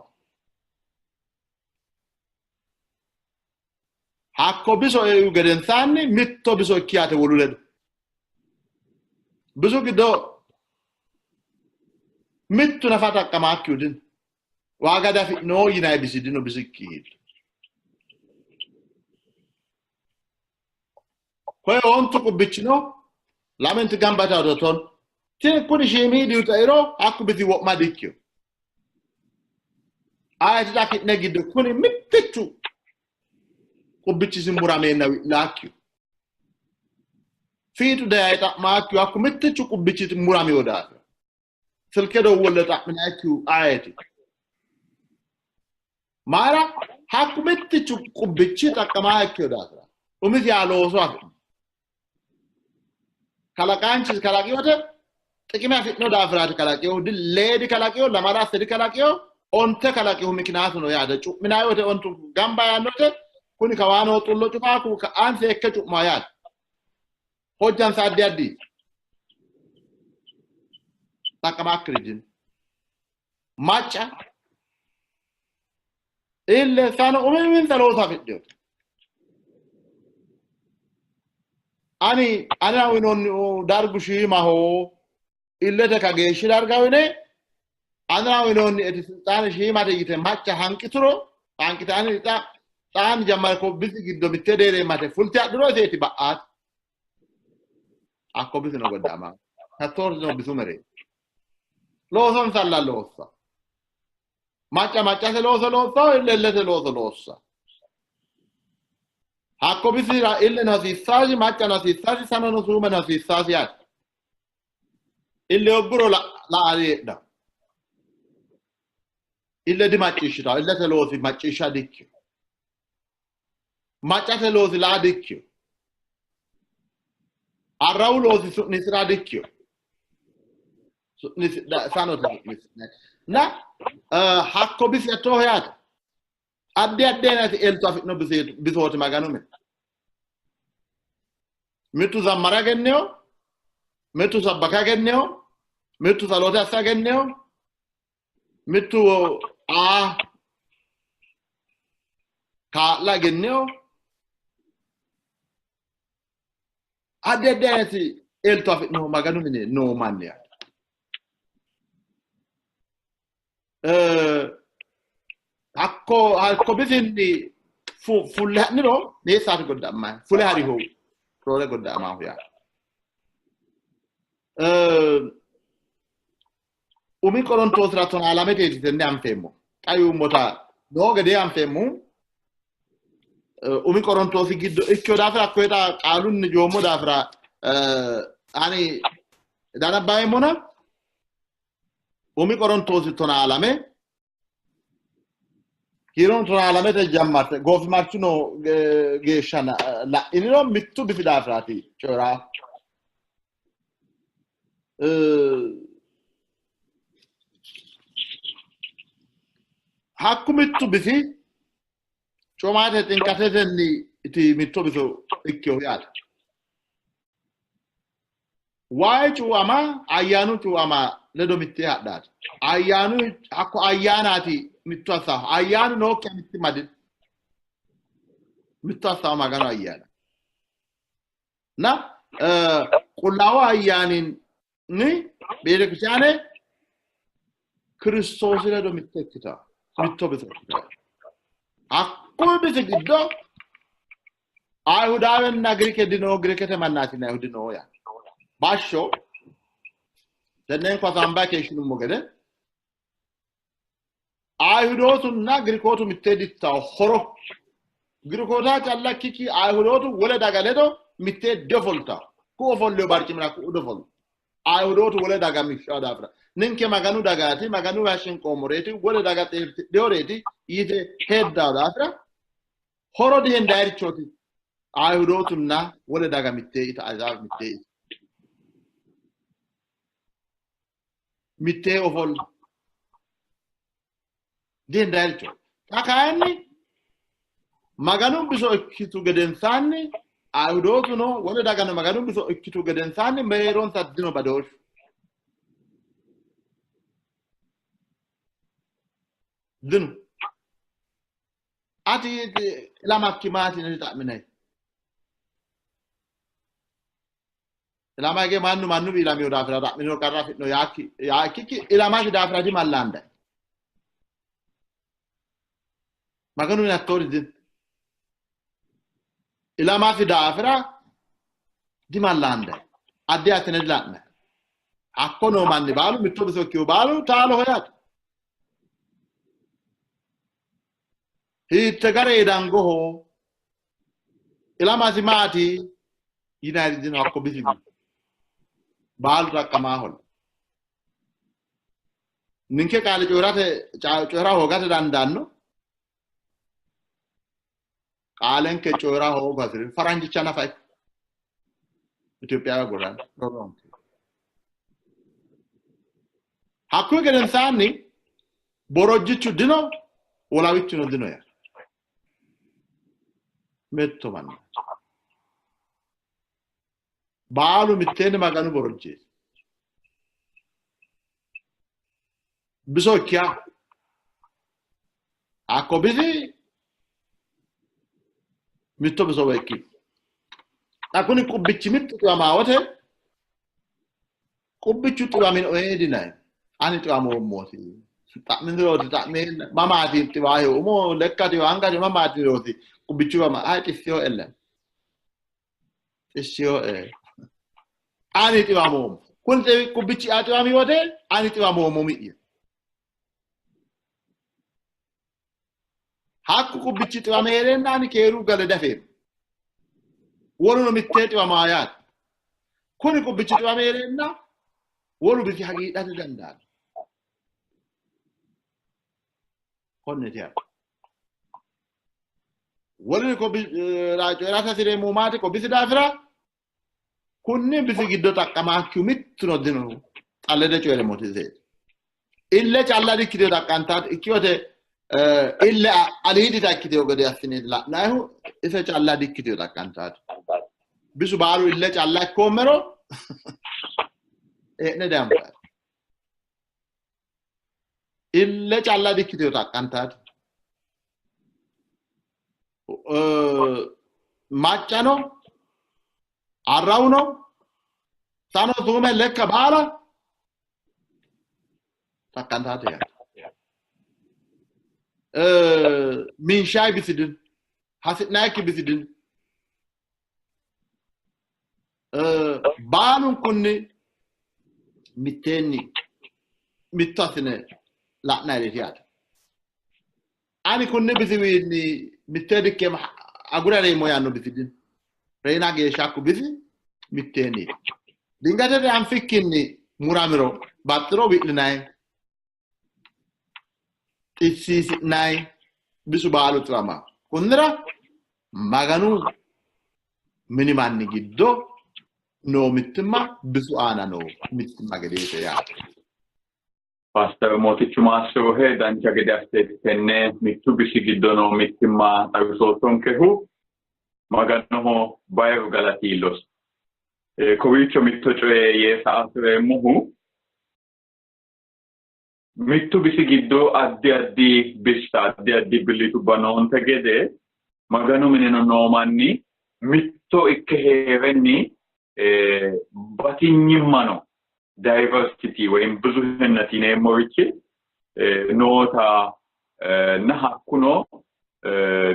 Hakko biso eihu gedensaanni mitto biso ikki yaate wolu ledo. Bisu giddo mittu nafa xaqqamaakkihu dino. Waaga dafi'no yinanni bisi dino bisikki giddo. Koye ontu qubbichino lamenti gamba yitawo ton. Tini kuni shiimiidihu xeiro hakku bisi wo'ma dikkino. Ayeti xa ki'ne giddo kuni mittichu qubbichisi murameenna wi'laakkihu. Fiixu daye xa'maakkihu hakku mittichu qubbichi muramiyo daafira. Silke dowwolle xa'minayikkihu ayeti? Mayra hakku mittichu qubbichi xaqqamaa ikkino daafira umisiha looso afi'no. Kalaqaanchi kalaqiyote xiqime afi'no daafiraati kalaqinohu. Lee dikalaqino, lamala asse dikalaqino, onte kalaqihu mikinaatu no yaate. Cu'minanni woyte ontu gamba yaannote kuni kawaa noo xullo cufaa ku ka'aan seekke cu'maa yaate. Hojjansa addi addi. Xaqqamaakkiri dino. Macca ille sano umi uminsa looso afidhinote. Ani anera uyinoonnihu dargu shiimaho, illete kageeshshi darga uyine anera uyinoonnieti silxaane shiimate yite macca hanqituro, hanqite ani xa xaani jammare ko bisi giddo mitte deereemmate fulte hadhuro iseeti ba'aati. Hakko bisino godda'ama. Hattoortino bisu mereero. Loosonsalla loossa. Macca maccate looso loossa, ille illete looso loossa. Hakko bisira illeno hasiissaasi, maccano hasiissaasi, sanono suumeno hasiissaasi yaate. Ille hogguro la'a diheedhanno. Ille dimacciishshitanno, illete loosi macciishsha dikkino. Maccate loosi la'a dikkino. Arrawu loosi su'nisira dikkino. Sanote su'nisira. Na hakko bisi hattooho yaate. Addi addi aynati elto afi'no bisooti Maganu mine. Mittu zammara egenneho, mittu sabbaka egenneho, mittu salote assa egenneho, mittu aa kaa'la egenneho. Addi addi aynati elto afi'nohu Maganu mine noo manni yaate. Hakko hakko bisinni fulle ha'niro meessaati godda'ammayi fule harihu roore godda'amaahu yaate. Umi Qorontoosira tonaa lameteeti tenne anfeemmo. Xa yuummota noo gedee anfeemmohu umi Qorontoosi giddo ikkino daafira hakkoye xa qaalunni joommo daafira ani danabbaeemmona. Umi Qorontoosi 12 kiirono 12te jammarte goofimarchu noo geeshsha la'iniro mittu bisi daafiraati coyi'raa. Hakku mittu bisi comaate xinqatetenni iti mitto biso ikkinohu yaate. Wayi cuuama ayyaanu cuuama ledo mittee hadhaati. Ayyaanu hakko ayyaanaati mitto assaahu. Ayyaanu nookkiha mittimma dino. Mitto assaahu Maganu ayyaana. Na Qullaawu ayyaaninni beetekiristaane Kiristoosi ledo mitto ikkitanno. Mitto biso ikkitanno. Hakkuyi bisi giddo Ayihudaawenna Girike dino, Girikete mannaatinna Ayihudi noo yaate. Bashsho tennenko hasaambayi keeshshinummo gede Ayihudootunna Girikootu mittee dittawo horo. Girikoota calla ikkikki Ayihudootu wole daga ledo mittee diofoltawo. Ku'u ofolliyo barcimira ku'u diofollo. Ayihudootu wole daga mishshawo daafira ninke Maganu dagaati, Maganuwa shinqoommoreeti, wole daga xeertidhinoreeti yite heddawo daafira horo dihendayirichooti. Ayihudootunna wole daga mittee ita, Ahizaabe mittee ita. Mittee ofolla. Dihendayirichooti. Xa kayinni Maganu biso ikkitu gedensaanni Ayihudootuno wole dagano Maganu biso ikkitu gedensaanni mereeronsa dino badooshshu. Dino. Ati ilamakki maati yine xa'minay? Ilama hige mannu mannu ilamino daafira xa'miniro qarra afi'no yaa ikkikki ilamasi daafira dimallaanday. Maganu mine hattoori dino. Ilamasi daafira dimallaanday. Addi assine dila'nay. Hakko noo manni baalu mitto biso ikkihu baalu taaloho yaate. Hiitte gare dangoho ilamasi maati yinayiri dino hakko bisi giddo. Baalu xaqqamaaholla. Ninke qaale coyi'rate coyi'ra hoogate dandaanno. Qaalenke coyi'ra hooga hasi'ri faranjicha nafa ikko Itophiyaa agurranna rodoonke. Hakkuyi gedensaanni borojjichu dino, wolawichuno dino yaa. Mitto manna. Baalu mitteenni Maganu borojjeeti. Biso ikkiya hakko bisi mitto biso ikki. Xa kuni qubbichi mittu xiwamaa wote qubbichu xiwaminoe dinayi. Ani xiwamoommooti. Xa'minirooti xa'meenna mamaati xiwaahehu umo lekkati angati mamaati rooti qubbichu xiwama ayi xissiyo ellen. Xissiyoe. Ani xiwamoommo. Kuni qubbichi xiwami wote ani xiwamoommo mi'ye. Hakku qubbichi xiwame hee'reenna ani keeru gale dafeemmo. Woluno mittee xiwamaa yaate. Kuni qubbichi xiwame hee'reenna wolu bisi hagiidhate dandaanno. Konneeti yaate. Woluri coyi'rate hasi'reemmohu maati? Ko bisi daafira kunni bisi giddo xaqqamaakkihu mittuno dino. Xa lede coyi'reemmoti iseeti. Ille calla dikkitino xaqqantaate ikkiyote ille aliidita ikkitino gede assine la'nayihu ise calla dikkitino xaqqantaate. Bisu baalu ille calla ikkoommero hee'ne dianfanni. Ille calla dikkitino xaqqantaate. Maccano arrawuno sano tuume lekka baala xaqqantaate yaate. Minshayi bisi dino, hasi'nayikki bisi dino. Baalunkunni mitteenni mitto assine la'nayireeti yaate. Ani kunni bisiwiinni mittee dikkeema agure reemmo yaanno bisi dino. Reyina geeshsha hakku bisi mitteenni. Dingatete anfikkinni muramiro baxxiro wi'linayi xissiisi'nayi bisu baalu xiwama. Kunnira Maganu mini manni giddo noo mittimma bisu aana noo mittimma gedeete yaate. Paaster Mootichu maassirohe dancha gede assite tenne mittu bisi giddo noo mittimma xawisoottonkehu Maganoho bayiru galati iillosi. Kowiicho mitto coye yee sa''a hasi'reemmohu mittu bisi giddo addi addi bissa addi addi billitubba noonte gede Maganu mineno noo manni mitto ikke hee'renni batinyimmano diversity woyim bizuhinneti yineemmorichi noota na hakkuno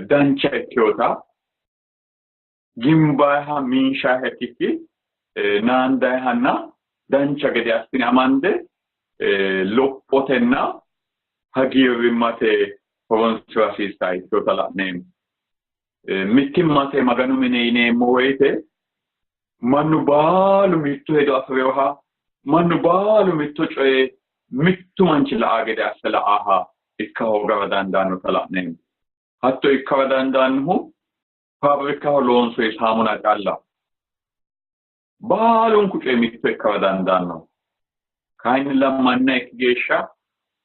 dancha ikkinota gimbayiha minshayiha ikkikki naandayihanna dancha gede assine amande lophotenna hagiirrimmate horonsira hasiissanno ikkinota la'neemmo. Mittimmate Maganu mine yineemmo woyite mannu baalu mittu hedo afi'rinoha, mannu baalu mitto coye mittu manchi la'a gede asse la'aha ikka hoogara dandaannota la'neemmo. Hatto ikkara dandaannohu faabrikaho loonsoyi saamuna calla. Baalunku coyi mitto ikkara dandaanno. Kayinnilla manna ikki geeshsha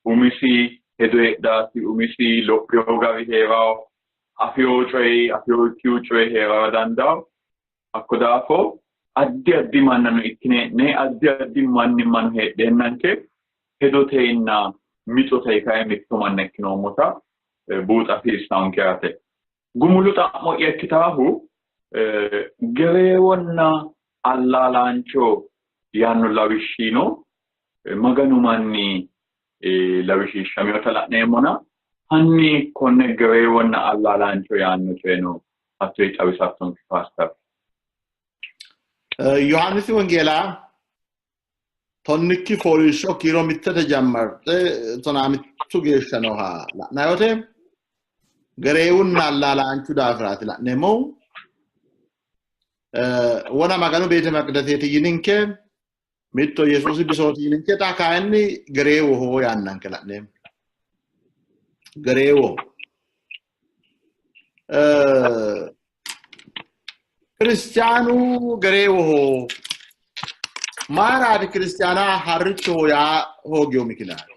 umisi hedo heedhaasi, umisi lophiyo gari hee'rawo, afiyo coyi, afiyokkihu coyi hee'rara dandawo. Hakko daafo addi addi mannano ikkine hee'ne addi addi mannimmano heedheennanke hedoteyinna mixotey kayi mitto manna ikkinoommota buuxa hasiissannonke yaate. Gumulu xa'mo'ya ikkitaahu gereewonna allaalaancho yaanno lawishshino Maganu manni lawishshiishaminota la'neemmona hanni konne gereewonna allaalaancho yaanno coyeno hatto xawisattonke paaster. Yohaannisi Wongeela tonnikki fooliishsho kiiro mittete jammarte tonaa mittu geeshsha nooha la'nanni wote gereewunna allaalaanchu daafiraati la'neemmohu. Wona Maganu beete maqdaseeti yininke mitto Yesuusi bisooti yininke xa kayinni gereewoho yaannanke la'neemmo. Gereewoho. Kiristiyaanu gereewoho maaraati kiristiyaana harrichoho yaa hoogiyo mikinaati.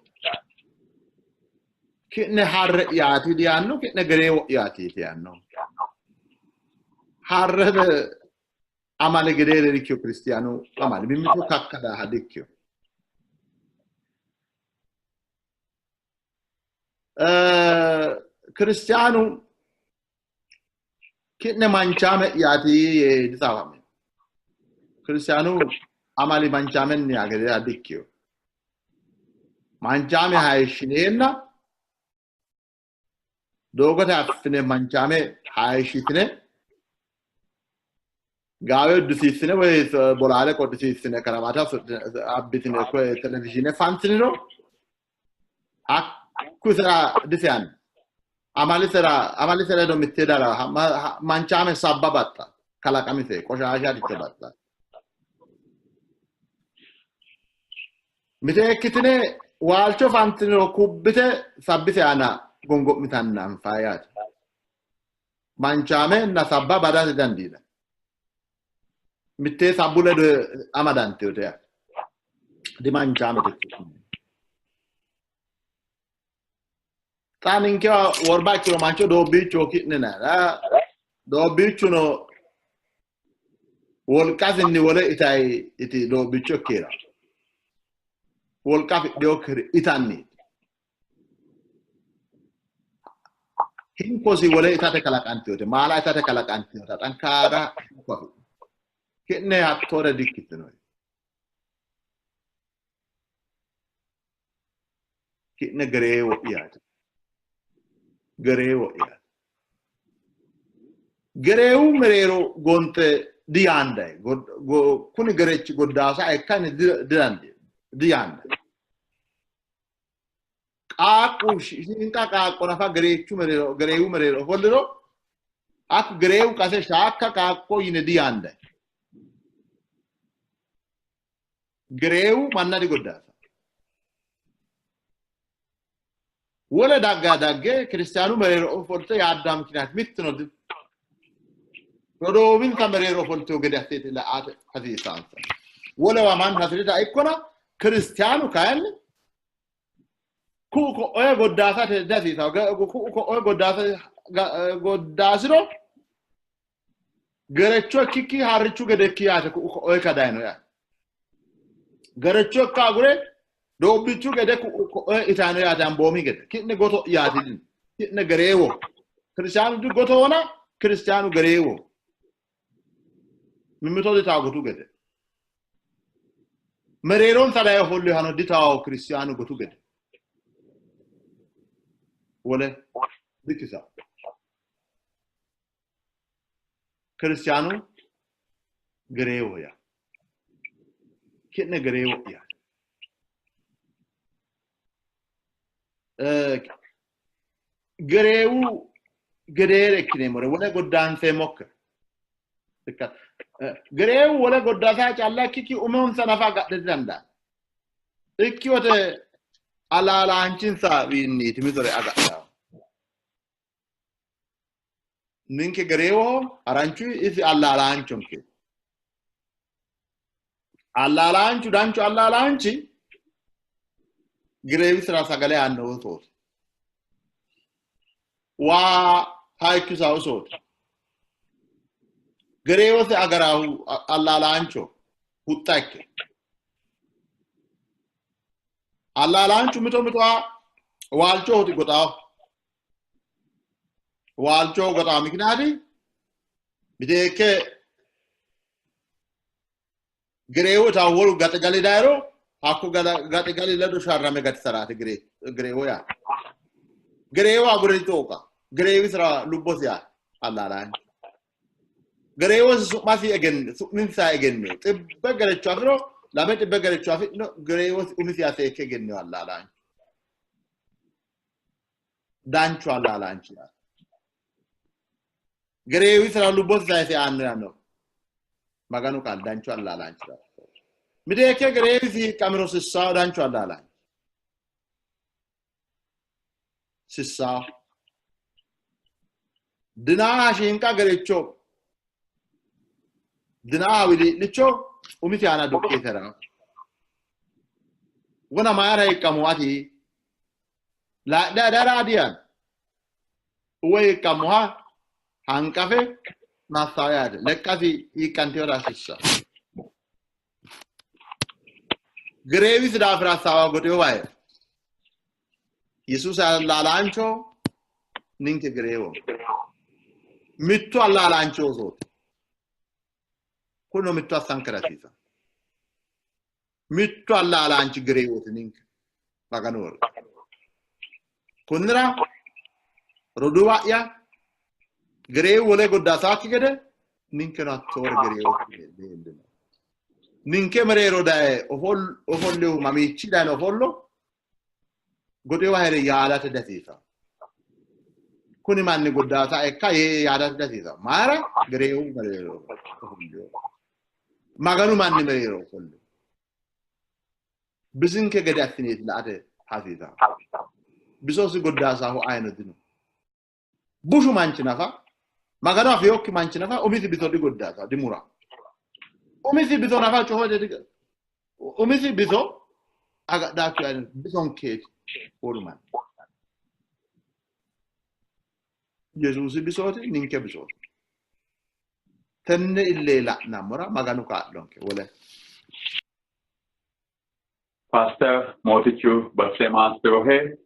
Ki'ne harre'yaati diyaanno, ki'ne gereewo'yaati yaanno. Harrete amali gedeere dikkiyo kiristiyaanu amali mimmito kakkadaaha dikkiyo. Kiristiyaanu ki'ne manchaame'yaati yee ditsaafamino. Kiristiyaanu amali manchaamenniha gedeeha dikkiyo. Manchaame hayishshineenna doogote affine manchaame hayishshitine gaawe uddisiissine woy bolaale qodhisiissine karavaata abbitine koye televizhiine fantiniro hakku isera diseyanno. Amalisera ledo mittee dara manchaame sabba baxxa kalaqamise qoshaasharicho baxxa. Mite ikkitine waalcho fantiniro kubbite sabbise aana gongo'mitanna anfaa yaate. Manchaamenna sabba badate dandiinanni. Mittee sabbu ledo amadanteyote yaate. Dimanchaamete ikkitine. Xa ninkewa worba ikkiro mancho doobbiichoho ki'nina doobbiichuno wolqasinni wole itayi iti doobbiicho ikkeera. Wolqa afidhinokkiri itanni. Hinkosi wole itate kalaqanteyote, maala itate kalaqanteyota xankaara hinko afidhino. Ki'ne hattoore dikkitino. Ki'ne gereewo'yaati. Gereewo'yaati. Gereewu mereero gonxe diyaandayi. Kuni gerechi goddaasa ikkanni diyaandayi. Qaaqqu shiinqa qaaqqo nafa gereechu mereero gereewu mereero ofolliro hakku gereewu qase shaakka qaaqqo yine diyaandayi. Gereewu manna digoddaasa. Wole dagga dagge kiristiyaanu mereero ofolte yaaddaa mikinaati mittuno rodoowinsa mereero ofolteyo gede assite la'ate hasiissaansa. Wolewa mannu hasirita ikkona kiristiyaanu kayinni ku'u ko'oye goddaasate dihasiisawo. Ku'u ko'oye goddaasiro gerecho ikkikki harrichu gede ikki yaate ku'u ko'oye kadayino yaate. Gerecho ikka agure doobbichu gede ku'u ko'oye itano yaate amboomi gede. Ki'ne goto yaate ki'ne gereewo. Kiristiyaanu gotoona kiristiyaanu gereewo. Mimmito ditaawo gotu gede. Mereeronsa daye ofollihano ditaawo kiristiyaanu gotu gede. Wole dikisa. Kiristiyaanu gereewo yaa. Ki'ne gereewo yaa. Gereewu gedeere ikkineemmore wole goddaanseemmokkire. Gereewu wole goddaasa calla ikkikki umonsa nafa agadhe didandaanno. Ikki wote alaalaanchinsawiinniiti mitore agadhawo. Ninke gereewoho haranchu isi allaalaanchonke. Allaalaanchu danchu allaalaanchi gereewisira sagale aanno usooti. Waa hayikkisaa usooti. Gereewose agaraahu allaalaancho huxxa ikke. Allaalaanchu mito mitowa waalchoho goxaawo. Waalchoho goxaawo mikinaati miteekke gereewo itawo wolu gaxigali dayiro hakku gaxigali ledo sharrame gatisaraati gereewo yaa. Gereewo agure xooqa. Gereewisira lubbosi yaa allaalaanchu. Gereewosi su'masi su'minsa egenneo. Xibbe gerecho afiro lame xibbe gerecho afidhino gereewosi umisi seekke egenneo allaalaanchu. Danchu allaalaanchi yaa. Gereewisira lubbosi sayise aanno yaanno. Maganu qaali danchu allaalaanchi yaa. Miteekke gereewisi hiiqqamiro sissawo danchu allaalaanchi. Sissawo. Dinaaha shiinqa gerecho dinaaha wilii'licho umisi aana duqqisera. Wona mayra hiiqqamu ati? Laadhe adara adiyan. Uwe hiiqqamuha hanqafe massawo yaate. Lekkasi hiiqqantewota sissa. Gereewisi daafira assaawa goxewo waye. Yesuusi allaalaancho ninke gereewo. Mittu allaalaanchi oosooti. Kunino mittu assankera hasiisanno. Mittu allaalaanchi gereewooti ninke. Maganu wolqa. Kunnira roduuwa'ya gereewu wole goddasaakki gede ninkeno hattoore gereewo leellino. Ninke mereero daye ofollihu mamiichi dayino ofollo goxewa here yaadate dihasiisanno. Kuni manni goddaasa ikka yee yaadate dihasiisanno. Mayira gereewu mereero ofolliho. Maganu manni mereero ofolliho. Bisinke gede assineeti la''ate hasiisanno. Bisosi goddaasahu ayino dino. Bushu manchi nafa, Magano afinokki manchi nafa umisi biso digoddaasa, dimura. Umisi biso nafa cohote di umisi biso agadhaakki ayino bisonkeeti wolu manni. Yesuusi bisooti, ninke bisooti. Tenne illee la'nammora Maganu kaa'lonke. Wole. Paaster Mootichu Basse Maassirohe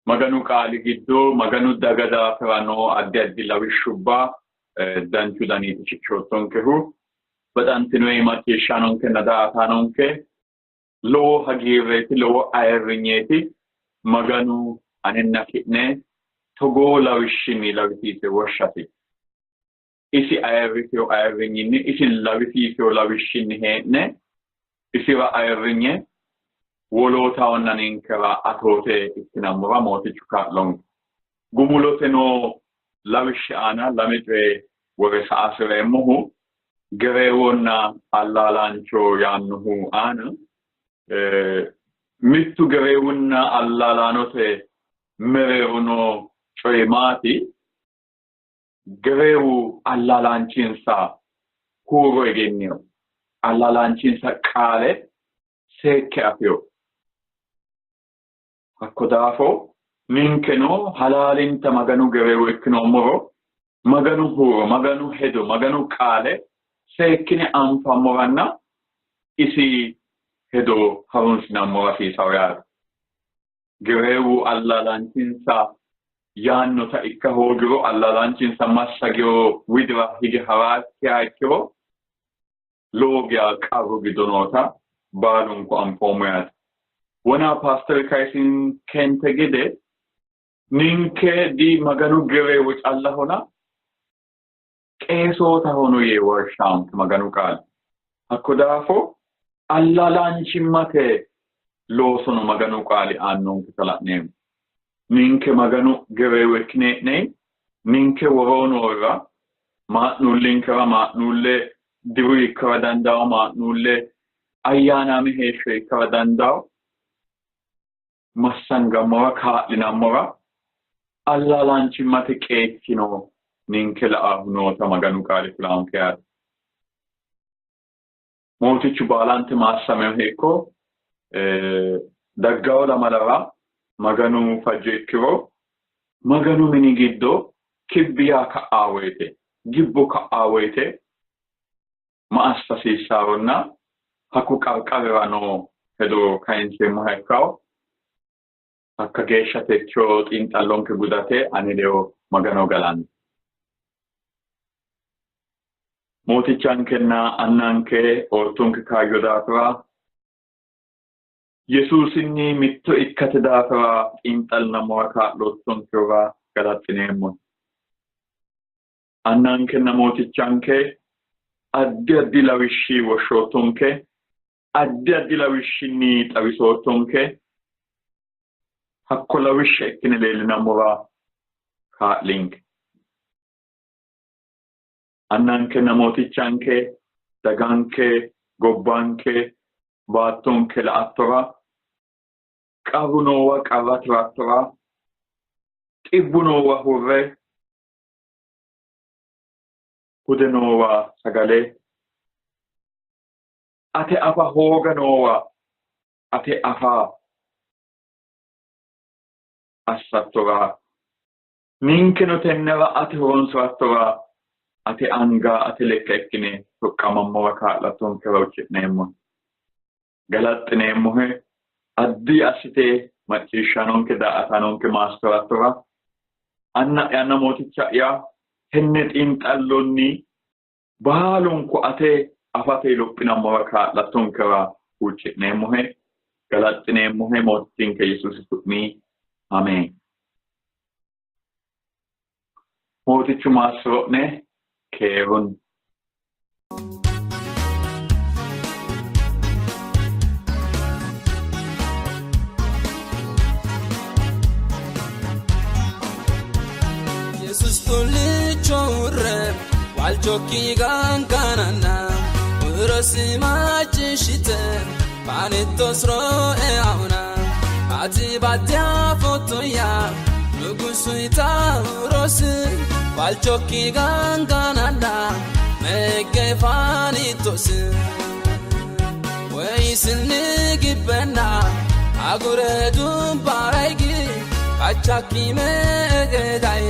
Maganu qaali giddo Maganu daga daafira noo addi addi lawishshubba danchu daniiti shiqishoottonkehu. Baxantinoi macciishshaanonkenna daa''ataanonke lowo hagiirreeti, lowo ayirrinyeeti. Maganu anenna ki'ne togoo lawishshinni lawisiise woshshasi. Isi ayirrisino ayirrinyinni, isi lawisiisino lawishshinni hee'ne isira ayirrinye wolootahonna ninkera atoote ikkinammora Mootichu kaa'lonke. Gumulote noo lawishshi aana lame coye wore sa''a hasi'reemmohu gereewonna allaalaancho yaannohu aana mittu gereewunna allaalaanote mereero noo coyi maati? Gereewu allaalaanchinsa huuro egennino, allaalaanchinsa qaale seekke afino. Hakko daafo ninkeno halaalinta Maganu gereewo ikkinoommoro Maganu huuro, Maganu hedo, Maganu qaale seekkine anfammoranna isi hedo harunsinammora hasiisawo yaate. Gereewu allaalaanchinsa yaannota ikka hoogiro, allaalaanchinsa massagino widira hige ha'rakkiha ikkiro lowo geya qarru giddo noota baalunku anfoommo yaate. Wona paasteri kayisinkente gede ninke di Maganu gereewo callahona qeesootahono yee woshshaanke Maganu qaali. Hakko daafo allaalaanchimmate loosono Maganu qaali aannonketa la'neemmo. Ninke Maganu gereewo ikkine hee'ne ninke woroo noorira maa'nuullinkera maa'nuulle diru ikkara dandawo, maa'nuulle ayyaanaame heeshsho ikkara dandawo, massangammora kaa'linammora allaalaanchimmate qeechino ninke la'ahu noota Maganu qaali kulanke yaate. Mootichu baalante maassameho ikko daggawo lamalara Maganu fajjo ikkiro Maganu mini giddo kibbi yaa ka'aa woyite gibbo ka'aa woyite ma assa hasiissaaronna hakku qarqarira noo hedo kayinseemmoha ikkawo. Hakka geeshsha techo xiinxallonke gudate ane ledo Magano galanno. Mootichankenna Annanke oottonke kaayyo daafira Yesuusinni mitto ikkate daafira xiinxallinammoha kaa'loottonkehura galaxxineemmo. Annankenna Mootichanke addi addi lawishshi woshshoottonke, addi addi lawishshinni xawisoottonke, hakko lawishsha ikkine leellinammora kaa'linke. Annankenna Mootichanke, daganke, gobbanke, baattonke la''attora, qarru noowa qarra tirattora, xibbu noowa hurre, Hude noowa sagale, ate afa hooga noowa ate afa assattora, ninkeno tennera ate horonsi'rattora, ate anga ate lekka ikkine soqqamammora kaa'lattonkera huucci'neemmo. Galaxxineemmohe, addi assite macciishshanonke daa''atanonke maassi'rattora, anna'yanna mooticha'ya tenne xiinxallonni baalunku ate afate lophinammora kaa'lattonkera huucci'neemmohe, galaxxineemmohe mootichinke Yesuusi su'mi ameen. Mootichu maassi'ro'ne keerunni. Yesus tullicho uurre waalchokki gangananna urosi macciishshite baanittos roe auna ati badde afottoya nugusu itaurosi waalchokki gangananna megge faanittos ወይስኒ ግበና አጉረ ዱባራይጊ ካቻኪ መገዳይ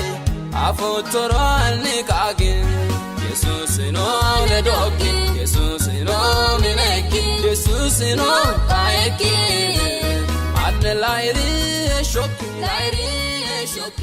አፎቶሮአልኒ ቃጊ ኢየሱስ ኖ ለዶኪ ኢየሱስ ኖ ሚነኪ ኢየሱስ ኖ ቃየኪ አነ ላይሪ ሾኪ ላይሪ ሾኪ።